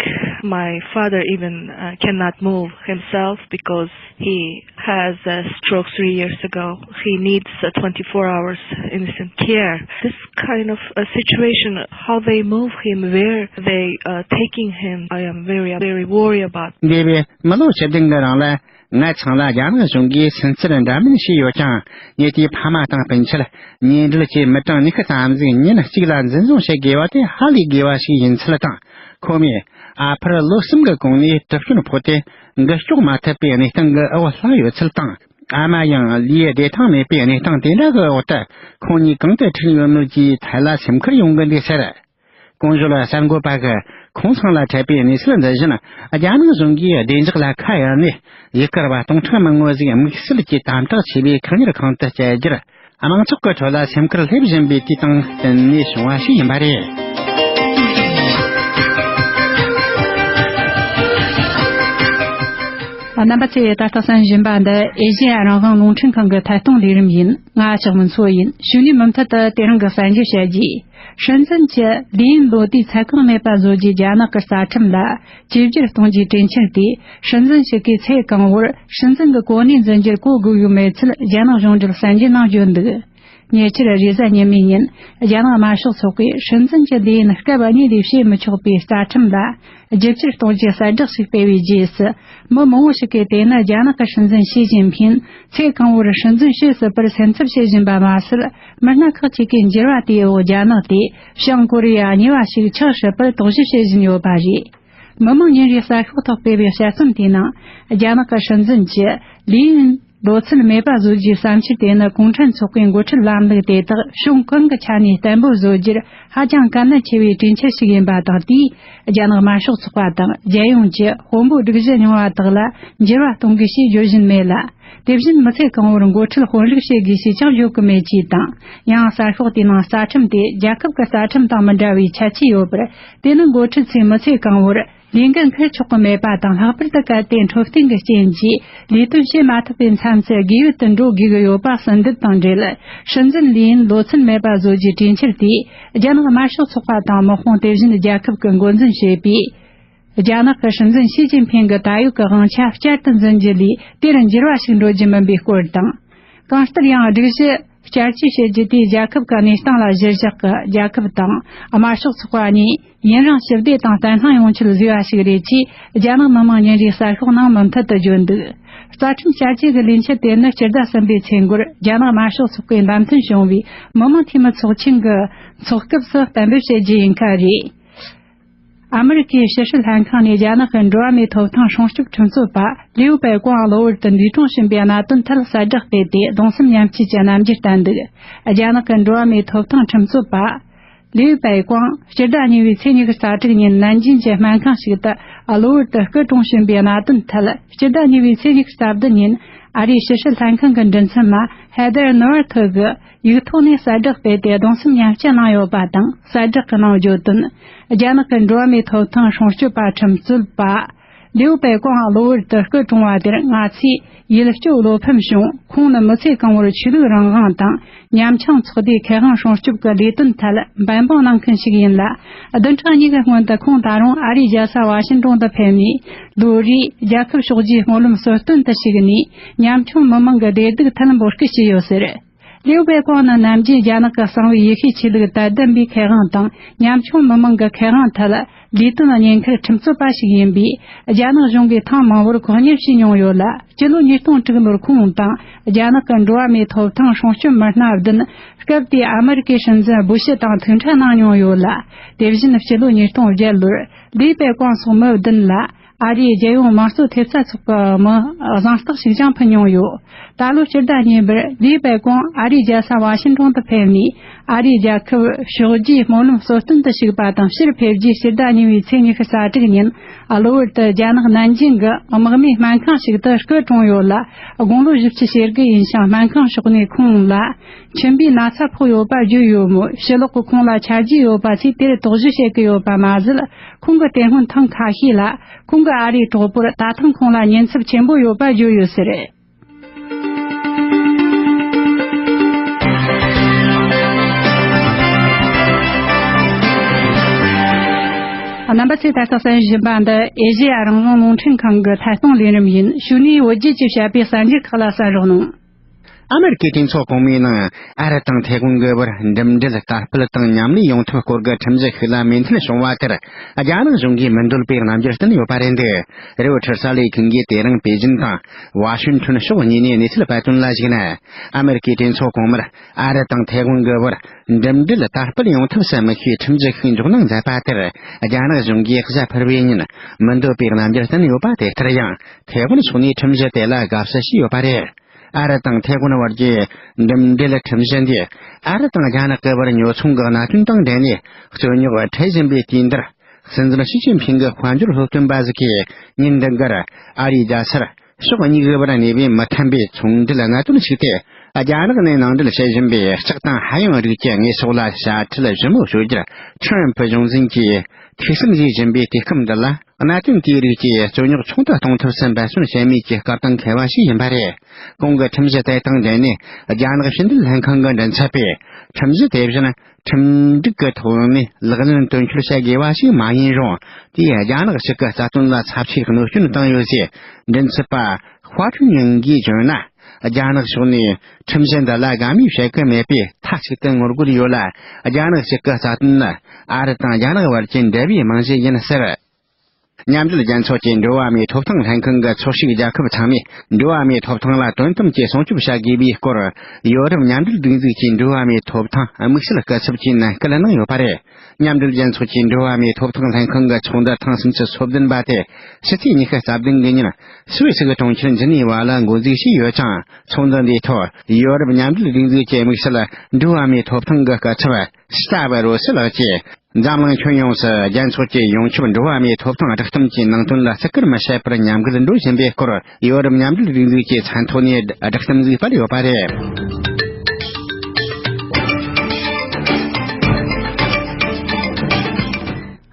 My father even, uh, cannot move himself because he has a stroke three years ago. He needs, uh, twenty-four hours instant care. This kind of a situation, how they move him, where they, uh, taking him, I am very, very worried about. འདས་པའི་མི་ལོ་བཅུ་བདུན་གྱི་རིང་ལ་ང་ཚང་ལ་རྒྱ་ནག་གཞུང་གིས་སུན་གཙེར་འདྲ་མིན་བྱས་ཡོད་ཀྱང་། ངས་དེའི་ཕ་མ་དང་སྤུན་མཆེད། ཉེ་འབྲེལ་བཅས་མི་གྲངས་ཉི་ཤུ་ཙམ་ཟིག་ཉིན་གཅིག་ལ་འཛིན་བཟུང་བྱེད་དགོས་པ་དེ་ཧ་ལས་དགོས་པ་ཞིག་ཡིན་ཚུལ་དང་། ཁོ་མོས་ཨ་ཕར་ལོ་གསུམ་གྱི་གོང་ནས་གྲིབ་སྐྱོན་ཕོག་སྟེ་འགུལ་སྐྱོད་མ་ཐུབ་པའི་གནས་སྟངས་ཀྱི་འོག་ལྷག་ཡོད་ཚུལ་དང་། ཨ་མ་ཡང་ལུས་བདེ་ཐང་མེད་པའི་གནས་སྟངས་དེ་འདྲ་གི་འོག་ཏུ་ཁོང་གཉིས་གང་དུ་ཁྲིད་ཡོད་མེད་ཀྱི་ཐད་ལ་སེམས་ཁུར་ཡོང་གི་འདུག་ཟེར། གོང་བརྗོད་གསར་འགོད་པ་གིས་ཁོང་ཚང་ལ་འཕྲད་པའི་གནས་ཚུལ་འདི་བཞིན། རྒྱ་ནག་གཞུང་གིས་བདེ་འཇགས་ལ་ཁ་གཡར་ནས་ཡུལ་གར་བ་སྟོང་ཕྲག་མང་བོ་ཟིག་དམིགས་བསལ་གྱི་དམ་དྲག་ཆེ་བའི་ཁང་གཉེར་ཁང་དུ་བསྐྱལ་རྒྱུར། དམངས་ཚོགས་ཀྱི་ཁྲོད་ལ་སེམས་ཁུར་སླེབས་བཞིན་པའི་དུས་དང་བསྟུན་ནས་བྱུང་བ་ཞིག་ཡིན་པ་རེད། རྣམ་པ་ཚོས་ད་ལྟ་གསན་བཞིན་པ་འདི་ཨེ་ཤེ་ཡ་རང་དབང་རླུང་འཕྲིན་ཁང་གི་ཐད་གཏོང་ལས་རིམ་ཡིན། ང་ལྕགས་མོ་མཚོ་ཡིན། གཞུག་ནས་མུ་མཐུད་དུ་དེ་རིང་གི་གསར་འགྱུར་བཤད་རྒྱུ། སྲིད་འཛིན་གྱི་ལི་ཡིན་ལོ་དེའི་ཚད་བཀག་མེད་པ་བཟོ་རྒྱུའི་རྒྱ་ནག་གི་རྩ་ཁྲིམས་ལ་བཅོས་བསྒྱུར་གཏོང་རྒྱུའི་གྲོས་འཆར་དེས་སྲིད་འཛིན་ཞིག་གིས་ཚེ་གང་བོར་སྲིད་འཛིན་གྱི་གོ་གནས་འཛིན་རྒྱུར་གོ་དགོས་ཡོད་མེད་ཚུལ་རྒྱ་ནག་གཞུང་འབྲེལ་གསར་འགྱུར་ནང་བརྗོད་འདུག་ཉེ་ཆར་རེས་གཟའ་ཉི་མའི་ཉིན་རྒྱ་ནག་དམར་ཤོག་ཚོགས་པས་སྲིད་འཛིན་གྱི་ལས་ཡུན་སྐབས་གཉིས་ལས་བྱེད་མི་ཆོག་པའི་རྩ་ཁྲིམས་ལ་བསྒྱུར་བཅོས་གཏོང་རྒྱུའི་གསལ་བསྒྲགས་ཤིག་སྤེལ་བའི་རྗེས་སུ། མི་མང་བོ་ཞིག་གིས་དེ་ནི་རྒྱ་ནག་གི་སྲིད་འཛིན་ཞི་ཅིན་ཕིན་ཚེ་གང་བོར་སྲིད་འཛིན་བྱེད་སྲིད་པར་སེམས་འཚབ་བྱེད་བཞིན་པ་མ་ཟད། མི་སྣ་ཁག་ཅིག་གིས་འགྱུར་བ་དེའི་འོག་རྒྱ་ནག་དེ་བྱང་ཀོ་རི་ཡ་གཉིས་པ་ཞིག་ཆགས་སྲིད་པར་དོགས་གཞི་བྱེད་བཞིན་ཡོད་པ་རེད། མི་དམངས་ཉིན་རེའི་གསར་ཤོག་ཐོག་སྤེལ་བའི་དཔྱད་རྩོམ་དེའི་ནང་། རྒྱ་ནག་གི་སྲིད་འཛིན་གྱི་ལི་ཡིན་ལོ་ཚད་མེད་པ་བཟོ་རྒྱུའི་བསམ་འཆར་དེ་ནི་གུང་ཁྲན་ཚོགས་པའི་འགོ་ཁྲིད་ལམ་ལུགས་དེ་དག་ཕྱོགས་གང་གི་ཆ་ནས་བརྟན་པོ་བཟོ་རྒྱུར་ཧ་ཅང་དཀའ་གནད་ཆེ་བའི་གྲོས་འཆར་ཞིག་ཡིན་པ་དང་། དེས་རྒྱ་ནག་དམར་ཤོག་ཚོགས་པ་དང་རྒྱལ་ཡོངས་ཀྱི་དཔོན་པོ་སྒྲིག་གཞི་རྙིང་བ་དག་ལ་འགྱུར་བ་གཏོང་དགོས་ཞེས་བརྗོད་བཞིན་མེད་ལ། དེ་བཞིན་མི་ཚེ་གང་བོར་འགོ་ཁྲིད་དཔོན་རིགས་བྱེད་དགོས་ཞེས་ཀྱང་བརྗོད་ཀྱི་མེད་ཅེས་དང་། ཡང་གསར་ཤོག་དེའི་ནང་རྩ་ཁྲིམས་དེ་རྒྱལ་ཁབ་ཀྱི་རྩ་ཁྲིམས་དང་མི་འདྲ་བའི་ཁྱད་ཆོས་ཡོད་པར། དེ་ནི་འགོ་ཁྲིད་ཚོས་མི་ཚེ་གང་བོར་ལས་འགན་འཁུར་ཆོག་གི་མེད་པ་དང་། ལྷག་པར་དུ་གལ་ཏེ་འཕྲོད་བསྟེན་གྱི་རྐྱེན་གྱིས་ལས་དོན་བྱེད་མ་ཐུབ་པའི་མཚམས་སུ་རྒས་ཡོལ་དུ་འགྲོ་དགོས་ཀྱི་ཡོད་པ་གསལ་འདེབས་དང་འབྲེལ། སྲིད་འཛིན་ལི་ཡིན་ལོ་ཚད་མེད་པ་བཟོ་རྒྱུའི་གྲོས་འཆར་དེས་རྒྱ་ནག་དམར་ཤོག་ཚོགས་པ་དང་དམག་དཔུང་དེ་བཞིན་རྒྱལ་ཁབ་ཀྱིས་འགོ་འཛིན་བྱེད་པའི་རྒྱ་ནག་གི་སྲིད་འཛིན་ཞི་ཅིན་ཕིང་གི་ད་ཡོད་ཀྱི་དབང་ཆ་བསྐྱར་དུ་འཛིན་རྒྱུ་ལས་དེར་འགྱུར་བ་ཞིག་འགྲོ་རྒྱུ་མིན་པའི་སྐོར་དང་། གང་ལྟར་ཡང་སྒྲིག་གཞི་བསྐྱར་བཅོས་བྱེད་རྒྱུ་དེས་རྒྱལ་ཁབ་ཀྱི་གནས་སྟངས་ལ་གཞི་བཞག་གི། རྒྱལ་ཁབ་དང་དམར་ཤོག་ཚོགས་པ་གཉིས་ཡུན་རིང་ཞི་བདེ་དང་བརྟན་ལྷིང་ཡོང་ཆེད་བཟོས་པ་ཞིག་རེད་ཅེས་རྒྱ་ནག་མི་དམངས་ཉིན་རེའི་གསར་ཤོག་ནང་མུ་མཐུད་དུ་བརྗོད་འདུག་རྩ་ཁྲིམས་བསྐྱར་བཅོས་ཀྱི་ལས་འཆར་དེ་ནི་སྤྱི་ཟླ་གསུམ་པའི་ཚེས་འགོར་རྒྱ་ནག་དམར་ཤོག་ཚོགས་པས་བདམས་ཐོན་བྱུང་བའི་མི་དམངས་འཐུས་མི་ཚོགས་ཆེན་གྱི་འཚོགས་སྐབས་སུ་གཏན་འབེབས་བྱེད་རྒྱུ་ཡིན་ཁ་རེད། ཨ་མི་རི་ཀའི་ཕྱི་སྲིད་ལྷན་ཁང་ནས་རྒྱ་ནག་གི་འགྲོ་བ་མིའི་ཐོབ་ཐང་སྲུང་སྐྱོབ་ཁྲིམས་རྩོད་པ་ལིའུ་པའེ་ཀོང་གློ་བུར་དུ་འདས་གྲོངས་ཕྱིན་པའི་གནད་དོན་ཐད་གསལ་བསྒྲགས་སྤེལ་ཏེ་གདུང་སེམས་མཉམ་སྐྱེད་ཀྱི་རྣམ་འགྱུར་བསྟན་འདུག་རྒྱ་ནག་གི་འགྲོ་བ་མིའི་ཐོབ་ཐང་ཁྲིམས་རྩོད་པ་ལིའུ་པའེ་ཀོང་སྤྱི་ཟླ་གཉིས་པའི་ཚེས་ཉི་ཤུ་རྩ་དྲུག་ཉིན་ནན་ཅིང་གི་སྨན་ཁང་ཞིག་ཏུ་གློ་བུར་དུ་སྐུ་གྲོངས་ཕྱིན་པའི་གནད་དོན་ཐད། སྤྱི་ཟླ་གཉིས་པའི་ཚེས་ཉི་ཤུ་རྩ་བདུན་ཉིན་ཨ་རིའི་ཕྱི་སྲིད་ལྷན་ཁང་གི་མགྲིན་ཚབ་མ་ཧེ་དར་ནོར་ཐི་གིས་ཡིག་ཐོག་ནས་གསལ་བསྒྲགས་སྤེལ་ཏེ་གདུང་སེམས་མཉམ་སྐྱེད་གནང་ཡོད་པ་དང་། གསལ་བསྒྲགས་ཀྱི་ནང་བརྗོད་དོན། རྒྱ་ནག་གི་འགྲོ་བ་མིའི་ཐོབ་ཐང་སྲུང་སྐྱོབ་པ་ཁྲིམས་རྩོད་པ་ ལིའུ་པའེ་ཀོང་གློ་བུར་དུ་སྐུ་གྲོངས་པ་དེར་ང་ཚོས་ཡིད་སྐྱོ་བློ་ཕམ་བྱུང་། ཁོང་ནི་མི་ཚེ་གང་བོར་ཆོས་ལུགས་རང་དབང་དང་ཉམ་ཆུང་ཚོགས་སྡེའི་ཁེ་དབང་སྲུང་སྐྱོབ་ཀྱི་ལས་དོན་ཐད་འབད་འབུངས་གནང་མཁན་ཞིག་ཡིན་ལ། བདུན་ཕྲག་གཉིས་ཀྱི་སྔོན་དུ་ཁོང་ད་རུང་ཨ་རིའི་རྒྱལ་ས་ཝ་ཤིན་ཏོན་དུ་ཕེབས་ནས། ལོ་རེའི་རྒྱལ་ཁབ་ཕྱོགས་བསྡུས་སྨོན་ལམ་གསོལ་སྟོན་དུ་ཞུགས་ནས། ཉམ་ཆུང་མི་མང་གི་བདེ་སྡུག་ཐད་འབོད་སྐུལ་བྱས་ཡོད་ཟེར། ལིའུ་པེ་ཀོང་ནི་ནམ་རྒྱུན་རྒྱ་ནག་གི་གསང་བའི་ཡེ་ཤུའི་ཆོས་ལུགས་དད་ལྡན་པའི་ཁེ་དབང་དང་ཉམ་ཆུང་མི་མང་གི་ཁེ་དབང་ཐད་ལས་དོན་གཉེར་མཁན་ཁྲིམས་རྩོད་པ་ཞིག་ཡིན་པས། རྒྱ་ནག་གཞུང་གིས་ཐེངས་མང་བོར་ཁོ་གཉེར་བྱས་མྱོང་ཡོད་ལ། སྤྱི་ལོ་ཉིས་སྟོང་དྲུག་ལོར་ཁོང་དང་རྒྱ་ནག་གི་འགྲོ་བ་མིའི་ཐོབ་ཐང་སྲུང་སྐྱོབ་མི་སྣ་བདུན། སྐབས་དེའི་ཨ་མེ་རི་ཀའི་སྲིད་འཛིན་སྦུ་ཤི་དང་ཐུག་འཕྲད་གནང་མྱོང་ཡོད་ལ། དེ་བཞིན་སྤྱི་ལོ་ཉིས་སྟོང་བརྒྱད་ལོར་ལིའུ་པེ་ཀོང་སོགས་མི་བདུན་ལ། ཨ་རིའི་རྒྱལ་ཡོངས་དམངས་གཙོ་ཐེབས་རྩ་ཚོགས་པའི་མི་གཟེངས་རྟགས་ཤིག་ཀྱང་ཕུལ་མྱོང་ཡོད། ད་ལོ་སྤྱི་ཟླ་གཉིས་པར་ལིའུ་པེ་ཀོང་ཨ་རིའི་རྒྱལ་ས་ཝ་ཤིན་ཏོན་དུ་ཕེབས་ནས། ཨ་རིའི་རྒྱལ་ཁབ་ཕྱོགས་བསྡུས་སྨོན་ལམ་གསོལ་སྟོན་དུ་ཞུགས་པ་དང་། ཕྱིར་ཕེབས་རྗེས་སྤྱི་ཟླ་གཉིས་པའི་ཚེས་ཉི་ཤུ་རྩ་དྲུག་ཉིན་གློ་བུར་དུ་རྒྱ་ནག་ནན་ཅིང་གི་དམག་མིའི་སྨན་ཁང་ཞིག་ཏུ་སྐུ་གྲོངས་ཡོད་ལ། དགུང་ལོ་བཞི་བཅུ་ཞེ་དགུ་ཡིན་ཞིང་། སྨན་ཁང་ཕྱོགས་ནས་ཁོང་ལ་མཆིན་པའི་ན་ཚ་ཕོག་ཡོད་པ་བརྗོད་ཡོད་མོད། ཕྱི་ལོགས་ཀྱི་ཁོང་ལ་ཆ་རྒྱུས་ཡོད་པ་ཚོས་དེར་དོགས་གཞི་བྱེད་ཀྱི་ཡོད་པ་མ་ཟད། ཁོང་གི་དེ་སྔོན་ཐེངས་ཁ་ཤས་ལ་ཁོང་གི་ཨ་རིའི་གྲོགས་པོར་ད་ཐེངས་ཁོང་ལ་ཉེན་ཚབས་ཆེན་པོ་ཡོད་པ་བརྗོད་ཡོད་ཟེར། རྣམ་པ་ཚོས་ད་ལྟ་གསན་བཞིན་པ་འདི་ཨེ་ཤེ་ཡ་རང་དབང་རླུང་འཕྲིན་ཁང་གི་ཐད་གཏོང་ལས་རིམ་ཡིན། གཞུག་ནས་བོད་བརྒྱུད་ཀྱིས་བཤད་པའི་གསར་འགྱུར་ཁག་ལ་གསན་རོགས་གནང་། ཨ་མེ་རི་ཀའི་གྲོས་ཚོགས་གོང་མའི་ནང་ཨ་རི་དང་ཐའེ་ཝན་གྱི་བར་འགྲིམ་འགྲུལ་དར་སྤེལ་དང་མཉམ་ལས་ཡོང་ཐབས་སྐོར་གྱི་ཁྲིམས་གཞི་ཞིག་ལ་མོས་མཐུན་བྱུང་བ་དེར། རྒྱ་ནག་གཞུང་གིས་མི་འདོད་པའི་རྣམ་འགྱུར་བསྟན་ཡོད་པ་རེད་འདུག་རེའུ་ཊར་གསར་ལས་ཁང་གིས་དེ་རིང་པེ་ཅིན་དང་ཝ་ཤིང་ཐོན་ཕྱོགས་གཉིས་ནས་གནས་ཚུལ་སྤེལ་དོན་ལ་གཞིགས་ན། ཨ་མེ་རི་ཀའི་གྲོས་ཚོགས་གོང་མར་ཨ་རི་དང་ཐའེ་ཝན་གྱི་བར་འགྲིམ་འགྲུལ་དར་སྤེལ་ཡོང་ཐབས་སུ་དམིགས་པའི་ཁྲིམས་གཞི་ཞིག་འཇོག་གནང་མཛད་པ་དེར། རྒྱ་ནག་གཞུང་གིས་གཟའ་ཕུར་བུའི་ཉིན་མི་འདོད་པའི་རྣམ་འགྱུར་བསྟན་ཡོད་པ་དེ་ལྟར་ཡང་། ཐའེ་ཝན་ཕྱོགས་ནས་ཁྲིམས་གཞི་དེ་ལ་དགའ་བསུ་བྱས་ཡོད་པ་རེད། ཨ་རི་དང་ཐའེ་ཝན་བར་གྱི་འགྲིམ་འགྲུལ་ཁྲིམས་གཞི་འདིས། ཨ་རི་དང་རྒྱ་ནག་གི་བར་ཉོ་ཚོང་གི་གནད་དོན་དང་འབྲེལ་ནས་རྩོད་རྙོག་འཕྲད་བཞིན་པའི་དུས་འདིར། སྲིད་འཛིན་ཞི་ཅིན་ཕིང་གི་དཔལ་འབྱོར་སློབ་སྟོན་པ་ཟིག་གིས་ཉིན་འདི་འགར་ཨ་རིའི་རྒྱལ་སར་ཕྱོགས་གཉིས་ཀྱི་བར་གནས་པའི་མི་མཐུན་པའི་ཚོང་འབྲེལ་གནད་དོན་ཞིག་སྟེ། རྒྱ་ནག་ནས་ནང་འདྲེན་བྱེད་བཞིན་པའི་ལྕགས་དང་ཧ་ཡང་རིགས་ཀྱི་དངོས་ཟོག་ལ་དཔྱ་ཁྲལ་ཞིབ་མོ་གཅོད་རྒྱུར་ཁྲམ་བུ་གཞུང་འཛིན་གྱིས་ཐེ་ཚོམ་བྱེད་བཞིན་པའི་དུས་སྐབས་འདི་ལ། གནད་དོན་དེའི་རིགས་ཀྱི་རྩོད་རྙོག་ཆུང་དུ་གཏོང་ཐབས་སུ་འབད་བརྩོན་བྱེད་མུས་ཀྱི་སྐབས་དང་འཁེལ་བ་ཞིག་ཡིན་པ་རེད། གོང་གི་ཁྲིམས་གཞི་དེ་དང་འབྲེལ་ནས། རྒྱ་ནག་ཕྱི་འབྲེལ་ལྷན་ཁང་གི་མགྲིན་ཚབ་པས། ཁྲིམས་གཞི་དེ་བཞིན་ཁྲིམས་སྒྲིག་གི་ཐོག་ནས་ལག་ལེན་དོན་འཁྱོལ་བྱ་དགོས་པ་ཞིག་མ་ཡིན་རུང་། དེས་རྒྱ་ནག་གཅིག་གི་རྩ་དོན་ལ་ཚབས་ཆེའི་གནོད་སྐྱོན་བཏང་ཡོད་ཅེས་མགྲིན་ཚབ་པ་ཧྭ་ཁྲུན་ཡང་གིས་བརྗོད་ན། རྒྱ་ནག་ཕྱོགས་ནས་ཁྲིམས་གཞི་འདི་ལ་དགའ་མོས་བྱེད་ཀྱི་མེད་པས། མཐའ་གཅིག་ཏུ་ངོ་རྒོལ་ཡོད་ལ། རྒྱ་ནག་གཅིག་གི་རྩ་དོན་ནི་ཨ་རི་དང་རྒྱ་ནག་བར་གྱི་འབྲེལ་བའི་རྨང་གཞི་ཡིན་ཟེར། མཉམ་འབྲེལ་རྒྱལ་ཚོགས་ཀྱི་འགྲོ་བ་མིའི་ཐོབ་ཐང་ལྷན་ཁང་གི་ཚོགས་ཞུགས་རྒྱལ་ཁབ་ཚང་མས་འགྲོ་བ་མིའི་ཐོབ་ཐང་ལ་དོན་དམ་གྱི་སྲུང་སྐྱོབ་བྱ་དགོས་པའི་སྐོར། ཡོ་རོབ་མཉམ་འབྲེལ་སྒྲིག་འཛུགས་ཀྱི་འགྲོ་བ་མིའི་ཐོབ་ཐང་དམིགས་བསལ་སྐུ་ཚབ་ཀྱིས་ནན་སྐུལ་གནང་ཡོད་པ་རེད། མཉམ་འབྲེལ་རྒྱལ་ཚོགས་ཀྱི་འགྲོ་བ་མིའི་ཐོབ་ཐང་ལྷན་ཁང་གི་ཚོགས་འདུ་ཐེངས་སུམ་ཅུ་སོ་བདུན་པ་དེ་ཕྱི་ཚེས་ཉི་ཤུ་རྩ་བདུན་གི་ཉིན་སུད་སི་གི་གྲོང་ཁྱེར་ཇི་ནི་ཝ་ལ་འགོ་འཛུགས་བྱས་ཡོད་ཅིང་། ཚོགས་འདུ་འདིའི་ཐོག་ཡོ་རོབ་མཉམ་འབྲེལ་སྒྲིག་འཛུགས་ཀྱི་དམིགས་བསལ་འགྲོ་བ་མིའི་ཐོབ་ཐང་གི་སྐུ་ཚབ་སྟ་བ་རོ་སི་ལགས་ཀྱིས། འཛམ་གླིང་ཁྱོན་ཡོངས་སུ་རྒྱལ་ཚོགས་ཀྱི་ཡོངས་ཁྱབ་འགྲོ་བ་མིའི་ཐོབ་ཐང་སྒྲིག་གཏམ་གྱི་ནང་དོན་ལ་བརྩི་བཀུར་མི་བྱེད་པར་ཉམས་རྒུད་འགྲོ་བཞིན་པའི་སྐོར། ཡོ་རོབ་མཉམ་འབྲེལ་སྒྲིག་འཛུགས་ཀྱི་མཚན་ཐོག་ནས་སྒྲིག་གཏམ་ཞིག་སྤེལ་ཡོད་པ་རེད།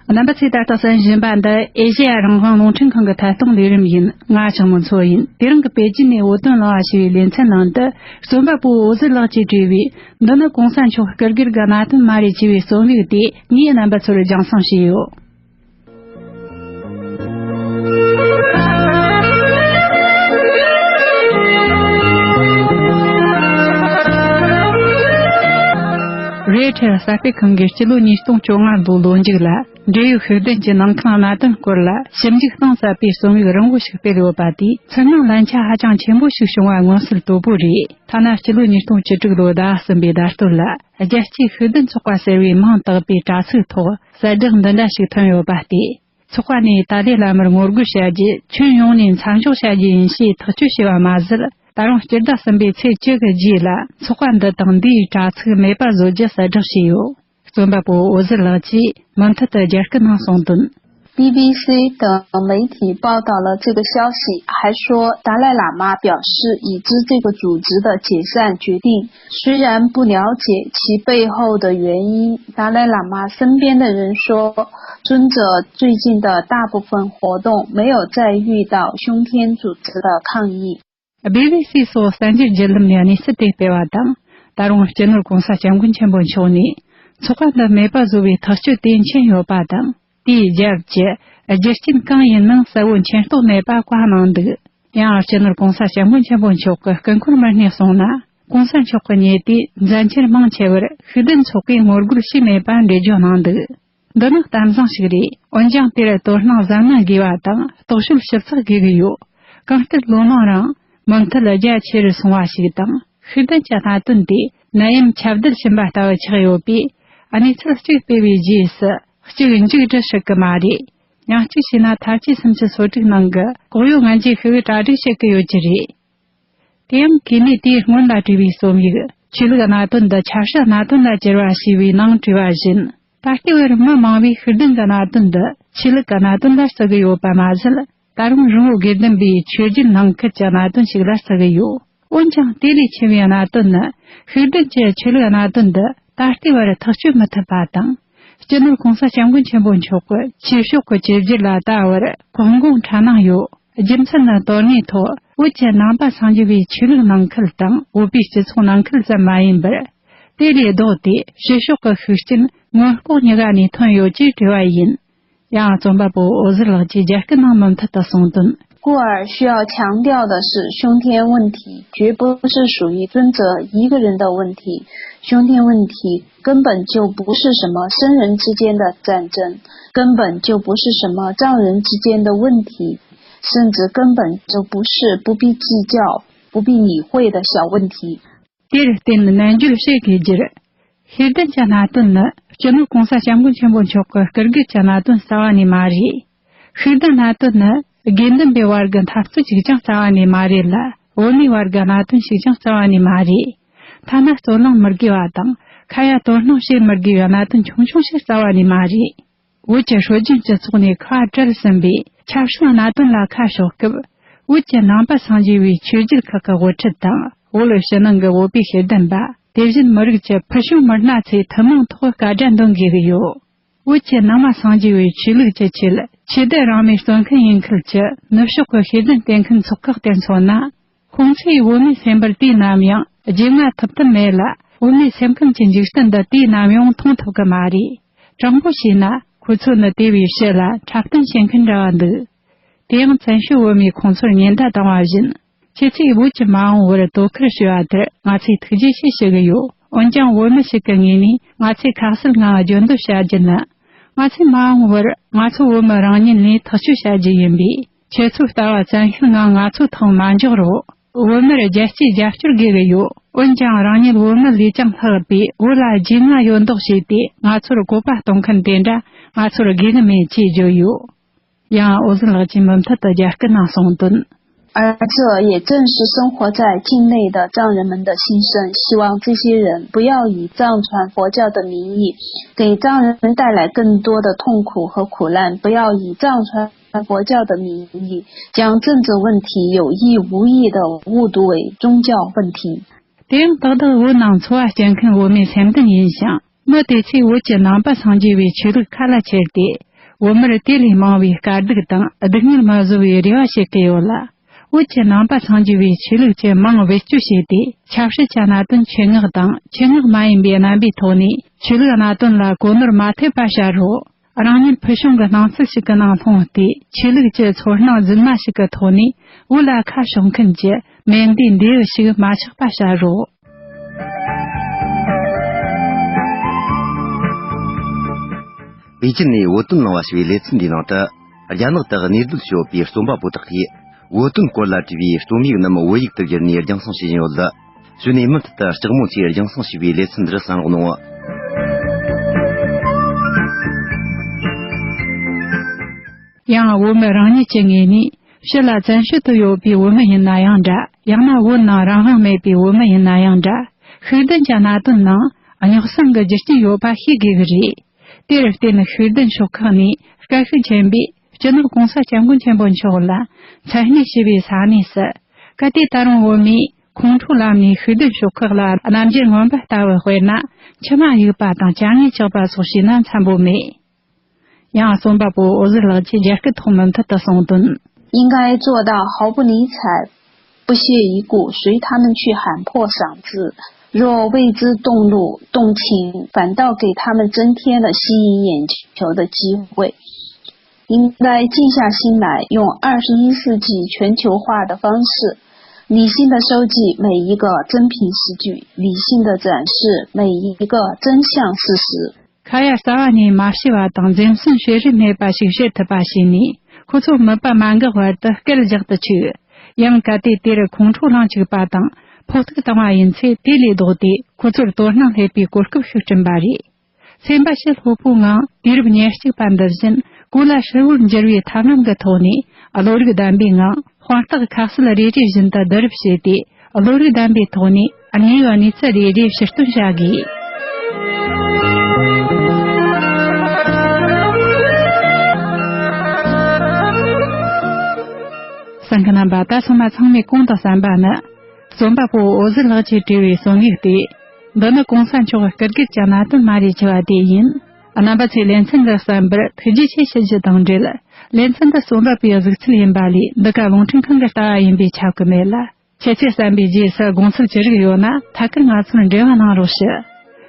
རྣམ་པ་ཚོས་ད་ལྟ་གསན་བཞིན་པ་འདི་ཨེ་ཤེ་ཡ་རང་དབང་རླུང་འཕྲིན་ཁང་གི་ཐད་གཏོང་ལས་རིམ་ཡིན། ང་ཆགས་མོ་མཚོ་ཡིན། དེ་རིང་གི་པེ་ཅིན་ནས་བོད་དོན་གླེང་བ་ཞེས་པའི་ལེ་ཚན་ནང་དུ། རྩོམ་པ་པོ་འོད་ཟེར་ལགས་ཀྱིས་བྲིས་པའི། འདི་ནི་གོང་ས་མཆོག་སྐུ་སྒེར་གྱི་གནད་དོན་མ་རེད་ཅེས་པའི་རྩོམ་ཡིག་དེ་ངས་རྣམ་པ་ཚོར་སྦྱངས་གསང་བྱས་ཡོད། རེ་ཊར་གསར་སྤེལ་ཁང་གིས་སྤྱི་ལོ་ཉིས་སྟོང་བཅོ་ལྔ་ལོའི་ལོ་མཇུག་ལ། འབྲེལ་ཡོད་ཤུགས་ལྡན་གྱི་ནང་ཁུལ་གནད་དོན་སྐོར་ལ་ཞིབ་འཇུག་གཏིང་ཟབ་པའི་རྩོམ་ཡིག་རིང་བོ་ཞིག་སྤེལ་ཡོད་པ་དེས་ཚུར་སྣང་ལན་ཆ་ཧ་ཅང་ཆེན་པོ་ཞིག་བྱུང་བ་མངོན་གསལ་དོད་པོ་རེད། ཐ་ན་སྤྱི་ལོ་ཉིས་སྟོང་བཅུ་དྲུག་ལོའི་ཟླ་གསུམ་པའི་ཟླ་སྟོད་ལ། རྒྱལ་སྤྱིའི་ཤུགས་ལྡན་ཚོགས་པ་ཟེར་བའི་མིང་བཏགས་པའི་དྲ་ཚིགས་ཐོག་གསལ་བསྒྲགས་འདི་འདྲ་ཞིག་ཐོན་ཡོད་པ་སྟེ། ཚོགས་པ་ནས་ཏཱ་ལའི་བླ་མར་ངོ་རྒོལ་བྱ་རྒྱུ་ཁྱོན་ཡོངས་ནས་མཚམས་འཇོག་བྱ་རྒྱུ་ཡིན་ཞེས་ཐག་གཅོད་བྱས་པ་མ་ཟད། ད་རུང་སྤྱི་ཟླ་གསུམ་པའི་ཚེས་བཅུ་གི་རྗེས་ལ་ཚོགས་པ་འདི་དང་འདིའི་དྲ་ཚིགས་མེད་པར་བཟོ་རྒྱུ་གསལ་བསྒྲགས་བྱས་ཡོད། རྩོམ་པ་པོ་འོད་ཟེར་ལགས་ཀྱིས་མུ་མཐུད་དུ་རྒྱ་སྐད་ནང་གསུངས་དོན། B B C 等媒体报道了这个消息，还说达赖喇嘛表示已知这个组织的解散决定，虽然不了解其背后的原因。达赖喇嘛身边的人说，尊者最近的大部分活动没有再遇到凶天组织的抗议。 B B C སོགས་གསར་འགྱུར་བརྒྱུད་ལམ་ནས་གནས་ཚུལ་དེ་སྤེལ་བ་དང་། ད་རུང་སྤྱི་ནོར་༧གོང་ས་༧སྐྱབས་མགོན་ཆེན་པོ་མཆོག་ནས་ཚོགས་པ་འདི་མེད་པ་བཟོ་བའི་ཐག་གཅོད་དེ་མཁྱེན་ཡོད་པ་དང་། དེའི་རྒྱབ་ཀྱི་རྒྱུ་རྐྱེན་གང་ཡིན་ནང་གསལ་བོ་མཁྱེན་རྟོགས་མེད་པ་བཀའ་གནང་འདུག། ཡང་སྤྱི་ནོར་༧གོང་ས་༧སྐྱབས་མགོན་ཆེན་པོ་མཆོག་གི་སྐུ་འཁོར་མི་སྣས་གསུངས་ན། ༧གོང་ས་མཆོག་གི་ཉེ་དུས་མཛད་འཆར་མང་ཆེ་བར་ཤུགས་ལྡན་ཚོགས་པས་ངོ་རྒོལ་བྱས་མེད་པ་འགྲེལ་བརྗོད་གནང་འདུག། འདི་ནི་གཏམ་བཟང་ཞིག་རེད། འོན་ཀྱང་དེར་དོ་སྣང་གཟབ་ནན་དགོས་པ་དང་རྟོག་དཔྱོད་ཞིབ་ཚགས་དགོས་ཀྱི་ཡོད། གང་ལྟར་ལོ་མང་རིང་མུ་མཐུད་རྒྱ་ཆེ་རུ་སོང་བ་ཞིག་དང་། ཤུགས་ལྡན་གྱི་གནད་དོན་དེ་ནད་ཡམས་ཁྱབ་གདལ་ཕྱིན་པ་ལྟ་བུ་ཆགས་ཡོད་པས། གནས་ཚུལ་གཅིག་སྤེལ་བའི་རྗེས་སུ་གཅིག་མཇུག་སྒྲིལ་སྲིད་ཀྱི་མ་རེད། ཡང་གཅིག་བྱས་ན་ཐབས་ཇུས་སུམ་ཅུ་སོ་དྲུག་ནང་གི་ལྐོག་གཡོ་ངན་ཇུས་ཤིག་གྲ་སྒྲིག་བྱེད་ཀྱི་ཡོད་ཀྱི་རེད། དེ་ཡང་གལ་གནད་དེའི་སྔོན་ལ་བྲིས་པའི་རྩོམ་ཡིག་ཆོས་ལུགས་གནད་དོན་འདི་ཆབ་སྲིད་གནད་དོན་ལ་བསྒྱུར་བ་ཞེས་པའི་ནང་བྲིས་པ་བཞིན། ད་ལྟའི་བར་མི་མང་བས་ཤུགས་ལྡན་གྱི་གནད་དོན་འདི་ཆོས་ལུགས་ཀྱི་གནད་དོན་ལ་བརྩི་གི་ཡོད་པ་མ་ཟད། ད་རུང་རི་བོ་དགེ་ལྡན་པའི་ཆོས་བརྒྱུད་ནང་ཁུལ་གྱི་གནད་དོན་ཞིག་ལ་བརྩི་གི་ཡོད། འོན་ཀྱང་དེ་ལས་ཆེ་བའི་གནད་དོན་ནི། ཤུགས་ལྡན་གྱི་ཆོས་ལུགས་གནད་དོན་འདི་ད་ལྟའི་བར་ཐག་གཅོད་མི་ཐུབ་པ་དང་། སྤྱི་ནོར་༧གོང་ས་༧སྐྱབས་མགོན་ཆེན་པོ་མཆོག་གི་ཆོས་ཕྱོགས་ཀྱི་བཅོས་བསྒྱུར་ལ་ལྟ་བར་གོ་འགོ་འཁྲབ་གནང་ཡོད། རྒྱུ་མཚན་ནི་དོན་དངོས་ཐོག་བོད་ཀྱི་ནང་པ་སངས་རྒྱས་པའི་ཆོས་ལུགས་ནང་ཁུལ་དང་བོད་པའི་སྤྱི་ཚོགས་ནང་ཁུལ་ཙམ་མ་ཡིན་པར། དེ་ལས་ལྡོག་སྟེ་ཕྱི་ཕྱོགས་ཀྱི་ཤུགས་རྐྱེན་མངོན་ལྐོག་གཉིས་ཀ་ནས་ཐོན་ཡོད་ཅེས་བྲིས་པ་ཡིན། ཡང་རྩོམ་པ་པོ་འོད་ཟེར་ལགས་ཀྱིས་རྒྱ་སྐད་ནང་མུ་མཐུད་དུ་གསུངས་དོན། 故而需要强调的是，凶天问题绝不是属于尊者一个人的问题，凶天问题根本就不是什么僧人之间的战争，根本就不是什么藏人之间的问题，甚至根本就不是不必计较、不必理会的小问题。 དེར་བརྟེན་ནན་བརྗོད་བྱེད་དགོས་རྒྱུར། ཤེས་ལྡན་གྱི་གནད་དོན་ནི་སྤྱི་ནོར་༧གོང་ས་༧སྐྱབས་མགོན་ཆེན་པོ་མཆོག་གི་སྐུ་སྒེར་གྱི་གནད་དོན་རྩ་བ་ནས་མ་རེད། ཤེས་ལྡན་གནད་དོན་ནི་དགེ་འདུན་པའི་བར་གྱི་འཐབ་རྩོད་ཅིག་ཀྱང་རྩ་བ་ནས་མ་རེད་ལ། བོད་མིའི་བར་གྱི་གནད་དོན་ཞིག་ཀྱང་རྩ་བ་ནས་མ་རེད། ཐ་ན་རྩོད་གླེང་མི་དགོས་པ་དང་ཁ་ཡ་དོ་སྣང་བྱེད་མི་དགོས་པའི་གནད་དོན་ཆུང་ཆུང་ཞིག་རྩ་བ་ནས་མ་རེད། བོད་ཀྱི་སྲོལ་རྒྱུན་སྤྱི་ཚོགས་ནས་ཁ་བྲལ་ཟིན་པའི་ཆབ་སྲིད་གནད་དོན་ལ་ཁ་ཕྱོགས་སྐབས། བོད་ཀྱི་ནང་པ་སངས་རྒྱས་པའི་ཆོས་བརྒྱུད་ཁག་གི་དབུ་ཁྲིད་དང་། བོད་ཕྱི་ནང་གི་བོད་པའི་ཤེས་ལྡན་པ། དེ་བཞིན་མི་རིགས་ཀྱི་ཕུལ་བྱུང་མི་སྣ་ཚོས་ཐུན་མོང་ཐོག་སྐད་སྒྲ་འདོན་དགོས་ཀྱི་ཡོད། བོད་ཀྱི་ནང་པ་སངས་རྒྱས་པའི་ཆོས་ལུགས་ཀྱི་ཆེད་ཆོས་དད་རང་མོས་རྩོད་མཁན་ཡིན་ཁུལ་གྱི་ནུབ་ཕྱོགས་ཀྱི་ཤེས་ལྡན་བསྟེན་མཁན་ཚོགས་ཁག་དེ་མཚོན་ན། ཁོང་ཚོས་བོད་མིའི་སེམས་པར་དུས་ནམ་ཡང་རྒྱུས་མངའ་ཐུབ་ཐབས་མེད་ལ། བོད་མིའི་སེམས་ཁམས་ཀྱི་འཇིག་རྟེན་འདི་དུས་ནམ་ཡང་མཐོང་ཐུབ་ཀྱི་མ་རེད། དྲང་པོ་བྱས་ན་ཁོ་ཚོ་ནི་དེ་བས་ཕྱི་ལ་འཁྲབ་སྟོན་བྱེད་མཁན་འདྲ་བ་འདུག། དེ་ཡང་བཙན་བྱོལ་བོད་མིས་ཁོང་ཚོར་ཉེན་བརྡ་བཏང་བ་བཞིན། ཁྱེད་ཚོས་བོད་ཀྱི་མ་འོངས་བར་དོ་ཁུར་ཞུ་བ་དེར་ང་ཚོས་ཐུགས་རྗེ་ཆེ་ཞུ་གི་ཡོད། འོན་ཀྱང་བོད་མི་ཞིག་གི་ངོས་ནས་ང་ཚོས་ཁ་གསལ་ངང་བརྗོད་འདོད་བྱ་རྒྱུ་ནི། ང་ཚོས་མ་འོངས་བར་ང་ཚོ་བོད་མི་རང་ཉིད་ནས་ཐག་གཅོད་བྱ་རྒྱུ་ཡིན་པས། ཁྱེད་ཚོའི་ལྟ་བ་བཙན་ཤེད་ངང་ང་ཚོའི་ཐོག་མ་འཇོག་རོགས། བོད་མིར་རྒྱལ་གཅེས་རྒྱབ་སྐྱོར་དགོས་ཀྱི་ཡོད། འོན་ཀྱང་རང་ཉིད་བོད་མི་ལས་ཀྱང་ལྷག་པའི་བོད་ལ་རྒྱུས་མངའ་ཡོད་མདོག་བྱས་ཏེ་ང་ཚོར་བཀོད་པ་གཏོང་མཁན་དེ་འདྲ་ང་ཚོར་དགོས་ནི་མེད་ཅེས་བརྗོད་ཡོད། ཡང་འོད་ཟེར་ལགས་ཀྱིས་མུ་མཐུད་དུ་རྒྱ་སྐད་ནང་གསུངས་དོན། 而这也正是生活在境内的藏人们的心声，希望这些人不要以藏传佛教的名义给藏人带来更多的痛苦和苦难，不要以藏传佛教的名义将政治问题有意无意地误读为宗教问题。 དེ་ཡང་ཏག་ཏག་བོད་ནང་འཚོ་བ་སྐྱེལ་མཁན་བོད་མིའི་སེམས་གཏམ་ཡིན་ཞིང་། མི་དེ་ཚོས་བོད་ཀྱི་ནང་པ་སངས་རྒྱས་པའི་ཆོས་ལུགས་ཁ་ལ་ཁྱེར་ཏེ། བོད་མིར་དེ་ལས་མང་བའི་དཀའ་སྡུག་དང་སྡུག་བསྔལ་མ་བཟོ་བའི་རེ་བ་བྱེད་ཀྱི་ཡོད་ལ། བོད་ཀྱི་ནང་པ་སངས་རྒྱས་པའི་ཆོས་ལུགས་ཀྱི་མིང་བེད་སྤྱོད་བྱས་ཏེ། ཆབ་སྲིད་ཀྱི་གནད་དོན་ཆེད་མངགས་དང་ཆེད་མངགས་མ་ཡིན་པའི་རྣམ་པའི་ཐོག་ནས་ཆོས་ལུགས་གནད་དོན་ལ་གོ་ནོར་མ་ཐེབས་པ་བྱ་རོགས། རང་ཉིད་ཕུལ་བྱུང་གི་སྣང་ཚུལ་ཞིག་གི་ནང་ལྷུང་སྟེ། ཆོས་ལུགས་ཀྱི་ཚོར་སྣང་རྫུན་མ་ཞིག་གི་ཐོག་ནས་བོད་ལ་ཁ་ཕྱོགས་མཁན་གྱི་མེ་མདའི་མདེའུ་ཞིག་མ་ཆགས་པ་བྱ་རོགས། པེ་ཅིན་ནས་བོད་དོན་གླེང་བ་ཞེས་པའི་ལེ་ཚན་འདིའི་ནང་དུ། རྒྱ་ནག་ཏུ་གནས་སྡོད་བྱེད་ཡོད་པའི་རྩོམ་པ་པོ་དག་གིས། བོད་དོན་སྐོར་ལ་བྲིས་པའི་རྩོམ་ཡིག་རྣམས་བོད་ཡིག་ཏུ་བསྒྱུར་ནས་རྒྱང་སྲིང་བྱེད་བཞིན་ཡོད། གཞུག་ནས་མུ་མཐུད་དུ་ལྕགས་མོ་ཚོས་རྒྱང་སྲིང་བྱས་པའི་ལེ་ཚན་འདིར་གསན་རོགས་གནང་། ཡང་བོད་མི་རང་ཉིད་ཀྱི་ངོས་ནས་ཕྱི་ལ་བཙན་བྱོལ་དུ་ཡོད་པའི་བོད་མི་ཡིན་ན་ཡང་འདྲ། ཡང་ན་བོད་ནང་རང་དབང་མེད་པའི་བོད་མི་ཡིན་ན་ཡང་འདྲ། ཤུགས་ལྡན་གྱི་གནད་དོན་ནང་རྙོག་ཟིང་གི་རྒྱུ་རྐྱེན་ཡོད་པ་ཤེས་དགོས་ཀྱི་རེད། དེར་བརྟེན་ཤུགས་ལྡན་ཤོག་ཁག་ནས་ བཀའ་ཤུགས་ཆེན་པོས་སྤྱི་ནོར་༸གོང་ས་༸སྐྱབས་མགོན་ཆེན་པོ་མཆོག་ལ་མཚན་སྙན་ཞུ་བའི་ས་གནས་སུ། གལ་ཏེ་ད་རུང་བོད་མིས་ཁོང་ཁྲོ་ལངས་ནས་ཤུགས་ལྡན་ཤོག་ཁག་ལ་རྣམ་འགྱུར་མངོན་པ་ལྟ་བུ་དཔེར་ན། མཆི་མ་གཡུག་པ་དང་ཅ་དངོས་བཅག་པ་སོགས་བྱས་ན་འཚམ་པོ་མེད། ཡང་རྩོམ་པ་པོ་འོད་ཟེར་ལགས་ཀྱིས་རྒྱ་སྐད་ཐོག་མུ་མཐུད་དུ་གསུངས་དོན། 应该做到毫不理睬，不屑一顾，随他们去喊破嗓子。若为之动怒、动情，反倒给他们增添了吸引眼球的机会。应该静下心来，用二十一世纪全球化的方式，理性的收集每一个真凭实据，理性的展示每一个真相事实。 ཁ་ཡ་རྩ་བ་ནས་མ་བྱས་པ་དང་འཛེམ་ཟོན་བྱེད་རིན་མེད་པ་ཞིག་བྱེད་ཐུབ་པ་བྱས་ནས། ཁོ་ཚོ་མིད་པ་མ་འགག་བར་དུ་སྐད་རྒྱག་ཏུ་ཆུག། ཡང་གལ་ཏེ་དེར་ཁོང་ཁྲོ་ལངས་བཅུག་པ་དང་ཕོག་ཐུག་བཏང་བ་ཡིན་ཚེ། དེ་ལས་ལྡོག་སྟེ་ཁོ་ཚོར་དོ་སྣང་སླེབས་པའི་གོ་སྐབས་ཤིག་བསྐྲུན་པ་རེད། སེམས་པ་ཞི་ལྷོད་པོའི་ངང་དུས་རབས་ཉེར་གཅིག་པ་འདི་བཞིན་གོ་ལ་ཧྲིལ་བོར་འགྱུར་བའི་ཐབས་ལམ་གྱི་ཐོག་ནས། བློ་རིག་ལྡན་པའི་ངང་དཔང་རྟགས་ཁ་གསལ་རེ་རེ་བཞིན་དུ་བསྡུ་རུབ་བྱས་ཏེ། བློ་རིག་ལྡན་པའི་ཐོག་ནས་དངོས་ཡོད་གནས་ཚུལ་རེ་རེ་ཕྱིར་སྟོན་བྱ་དགོས། གསན་མཁན་རྣམ་པ། ད་སོ་མ་ཚང་མས་གོང་དུ་གསན་པ་ནི། རྩོམ་པ་པོ་འོད་ཟེར་ལགས་ཀྱིས་བྲིས་པའི་རྩོམ་ཡིག་སྟེ། འདི་ནི་གོང་ས་མཆོག་སྐུ་སྒེར་གྱི་གནད་དོན་མ་རེད་ཅེས་པ་དེ་ཡིན། རྣམ་པ་ཚོས་ལེ་ཚན་འདི་གསན་པར་ཐུགས་རྗེ་ཆེ་ཞུ་རྒྱུ་དང་འབྲེལ། ལེ་ཚན་འདི་རྩོམ་པ་པོའི་གཟིགས་ཚུལ་ཡིན་པ་ལས། འདི་ག་རླུང་འཕྲིན་ཁང་གི་ལྟ་བ་ཡིན་པས་ཁྱབ་ཀྱི་མེད་ལ། ཁྱེད་ཚོས་གསན་པའི་རྗེས་སུ་དགོངས་ཚུལ་ཅི་རིགས་ཡོད་ན། ཐད་ཀར་ང་ཚོར་འབྲེལ་བ་གནང་རོགས་ཞུ།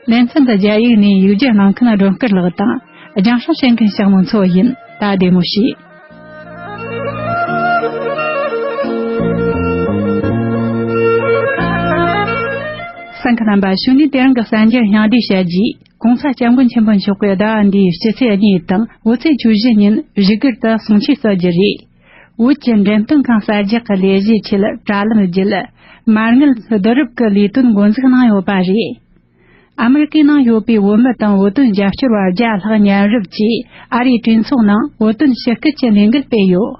ལེ་ཚན་འདི་རྒྱ་ཡིག་ནས་ཡིག་སྒྱུར་གནང་མཁན་སྒྲོལ་དཀར་ལགས་དང་། རྒྱང་སྲིང་བྱེད་མཁན་ཞག་མོ་མཚོ་ཡིན། ད་བདེ་མོ་བྱོས། གསན་མཁན་རྣམ་པ། གཞུག་ནས་དེ་རིང་གི་གསར་འགྱུར་སྙིང་བསྡུས་བཤད་རྒྱུས། གོང་ས་སྐྱབས་མགོན་ཆེན་པོ་མཆོག་གི་ཟླ་བ་འདིའི་སྤྱི་ཚེས་གཉིས་དང་བོད་ཚེས་བཅུ་བཞི་ཉིན་བཞུགས་སྒར་དུ་གསུང་ཆོས་སྩལ་རྒྱུ་རེད། བོད་ཀྱི་འགྲེམས་སྟོན་ཁང་གསར་རྒྱག་གི་ལས་གཞིའི་ཆེད་དྲ་ལམ་བརྒྱུད། མ་དངུལ་བསྡུ་རུབ་ཀྱི་ལས་དོན་འགོ་འཛུགས་གནང་ཡོད་པ་རེད། ཨ་མི་རི་ཀའི་ནང་ཡོད་པའི་བོད་མི་དང་བོད་དོན་རྒྱབ་སྐྱོར་བ་བརྒྱ་ལྷག་མཉམ་རུབ་ཀྱིས་ཨ་རིའི་གྲོས་ཚོགས་ནང་བོད་དོན་ཞི་སྐུལ་གྱི་ལས་འགུལ་སྤེལ་ཡོད།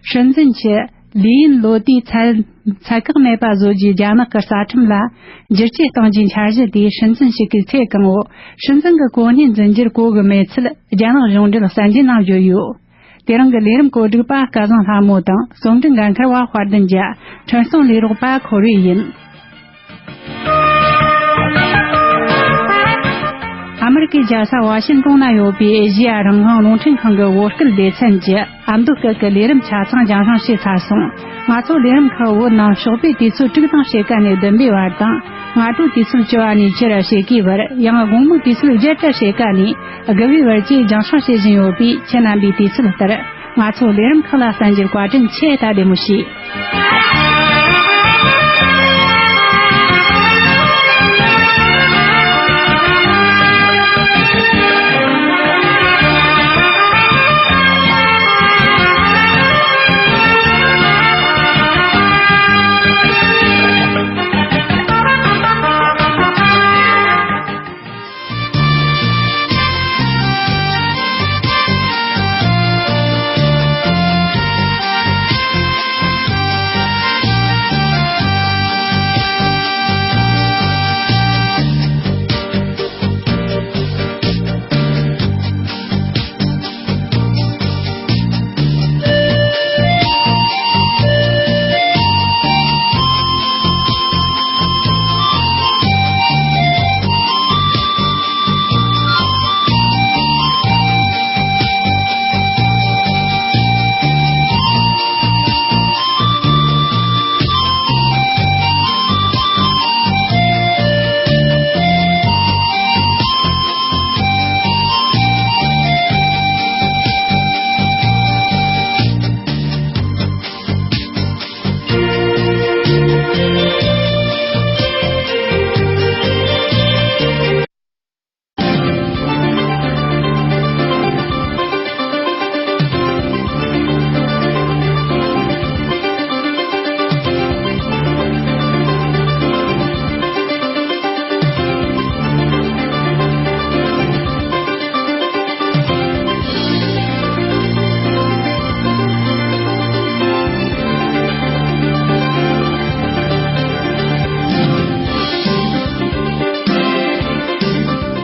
སྲིད་འཛིན་གྱི་ལི་ཡིན་ལོ་དེའི་ཚད་ཚད་བཀག་མེད་པ་བཟོ་རྒྱུའི་རྒྱ་ནག་གི་རྩ་ཁྲིམས་ལ་བསྒྱུར་བཅོས་གཏོང་རྒྱུའི་འཆར་གཞི་དེ། སྲིད་འཛིན་ཞིག་གིས་ཚེ་གང་བོ་སྲིད་འཛིན་གྱི་གོ་གནས་འཛིན་རྒྱུར་གོ་གི་མེད་ཚུལ་རྒྱ་ནག་གཞུང་འབྲེལ་གསར་འགྱུར་ནང་བརྗོད་ཡོད། དེ་རིང་གི་ལས་རིམ་གོ་སྒྲིག་པ་སྐལ་བཟང་ལྷ་མོ་དང་། རྩོམ་སྒྲིག་འགན་འཁུར་བ་དཔལ་ལྡན་རྒྱལ། འཕྲིན་གཏོང་ལས་རོགས་པ་ཁོ་རེ་ཡིན། ཨ་མི་རི་ཀའི་རྒྱལ་ས་ཝ་ཤིང་ཏོན་ན་ཡོད་པའི་ཨེ་ཤེ་ཡ་རང་དབང་རླུང་འཕྲིན་ཁང་གི་བོད་སྐད་སྡེ་ཚན་གྱི་ཨ་མདོ་སྐད་ཀྱི་ལས་རིམ་ཆ་ཚང་རྒྱང་སྲིང་བྱས་ཚར་སོང་། ང་ཚོ་ལས་རིམ་ཁག་བོད་ནང་ཞོགས་པའི་དུས་ཚོད་དྲུག་དང་ཕྱེད་ཀ་ནས་བདུན་པའི་བར་དང་། སྔ་དྲོའི་དུས་ཚོད་བཅུ་པ་ནས་ཕྱི་ར་ཕྱེད་ཀའི་བར། ཡང་དགོང་མོའི་དུས་ཚོད་བརྒྱད་དང་ཕྱེད་ཀ་ནས་དགུ་པའི་བར་བཅས་རྒྱང་སྲིང་བྱེད་བཞིན་ཡོད་པས། ཁྱེད་རྣམ་པས་དུས་ཚོད་ལྟར་ང་ཚོ་ལས་རིམ་ཁག་ལ་གསན་རྒྱུར་བཀའ་དྲིན་ཆེ། ད་བདེ་མོ་བྱོས།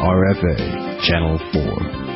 R F A Channel four.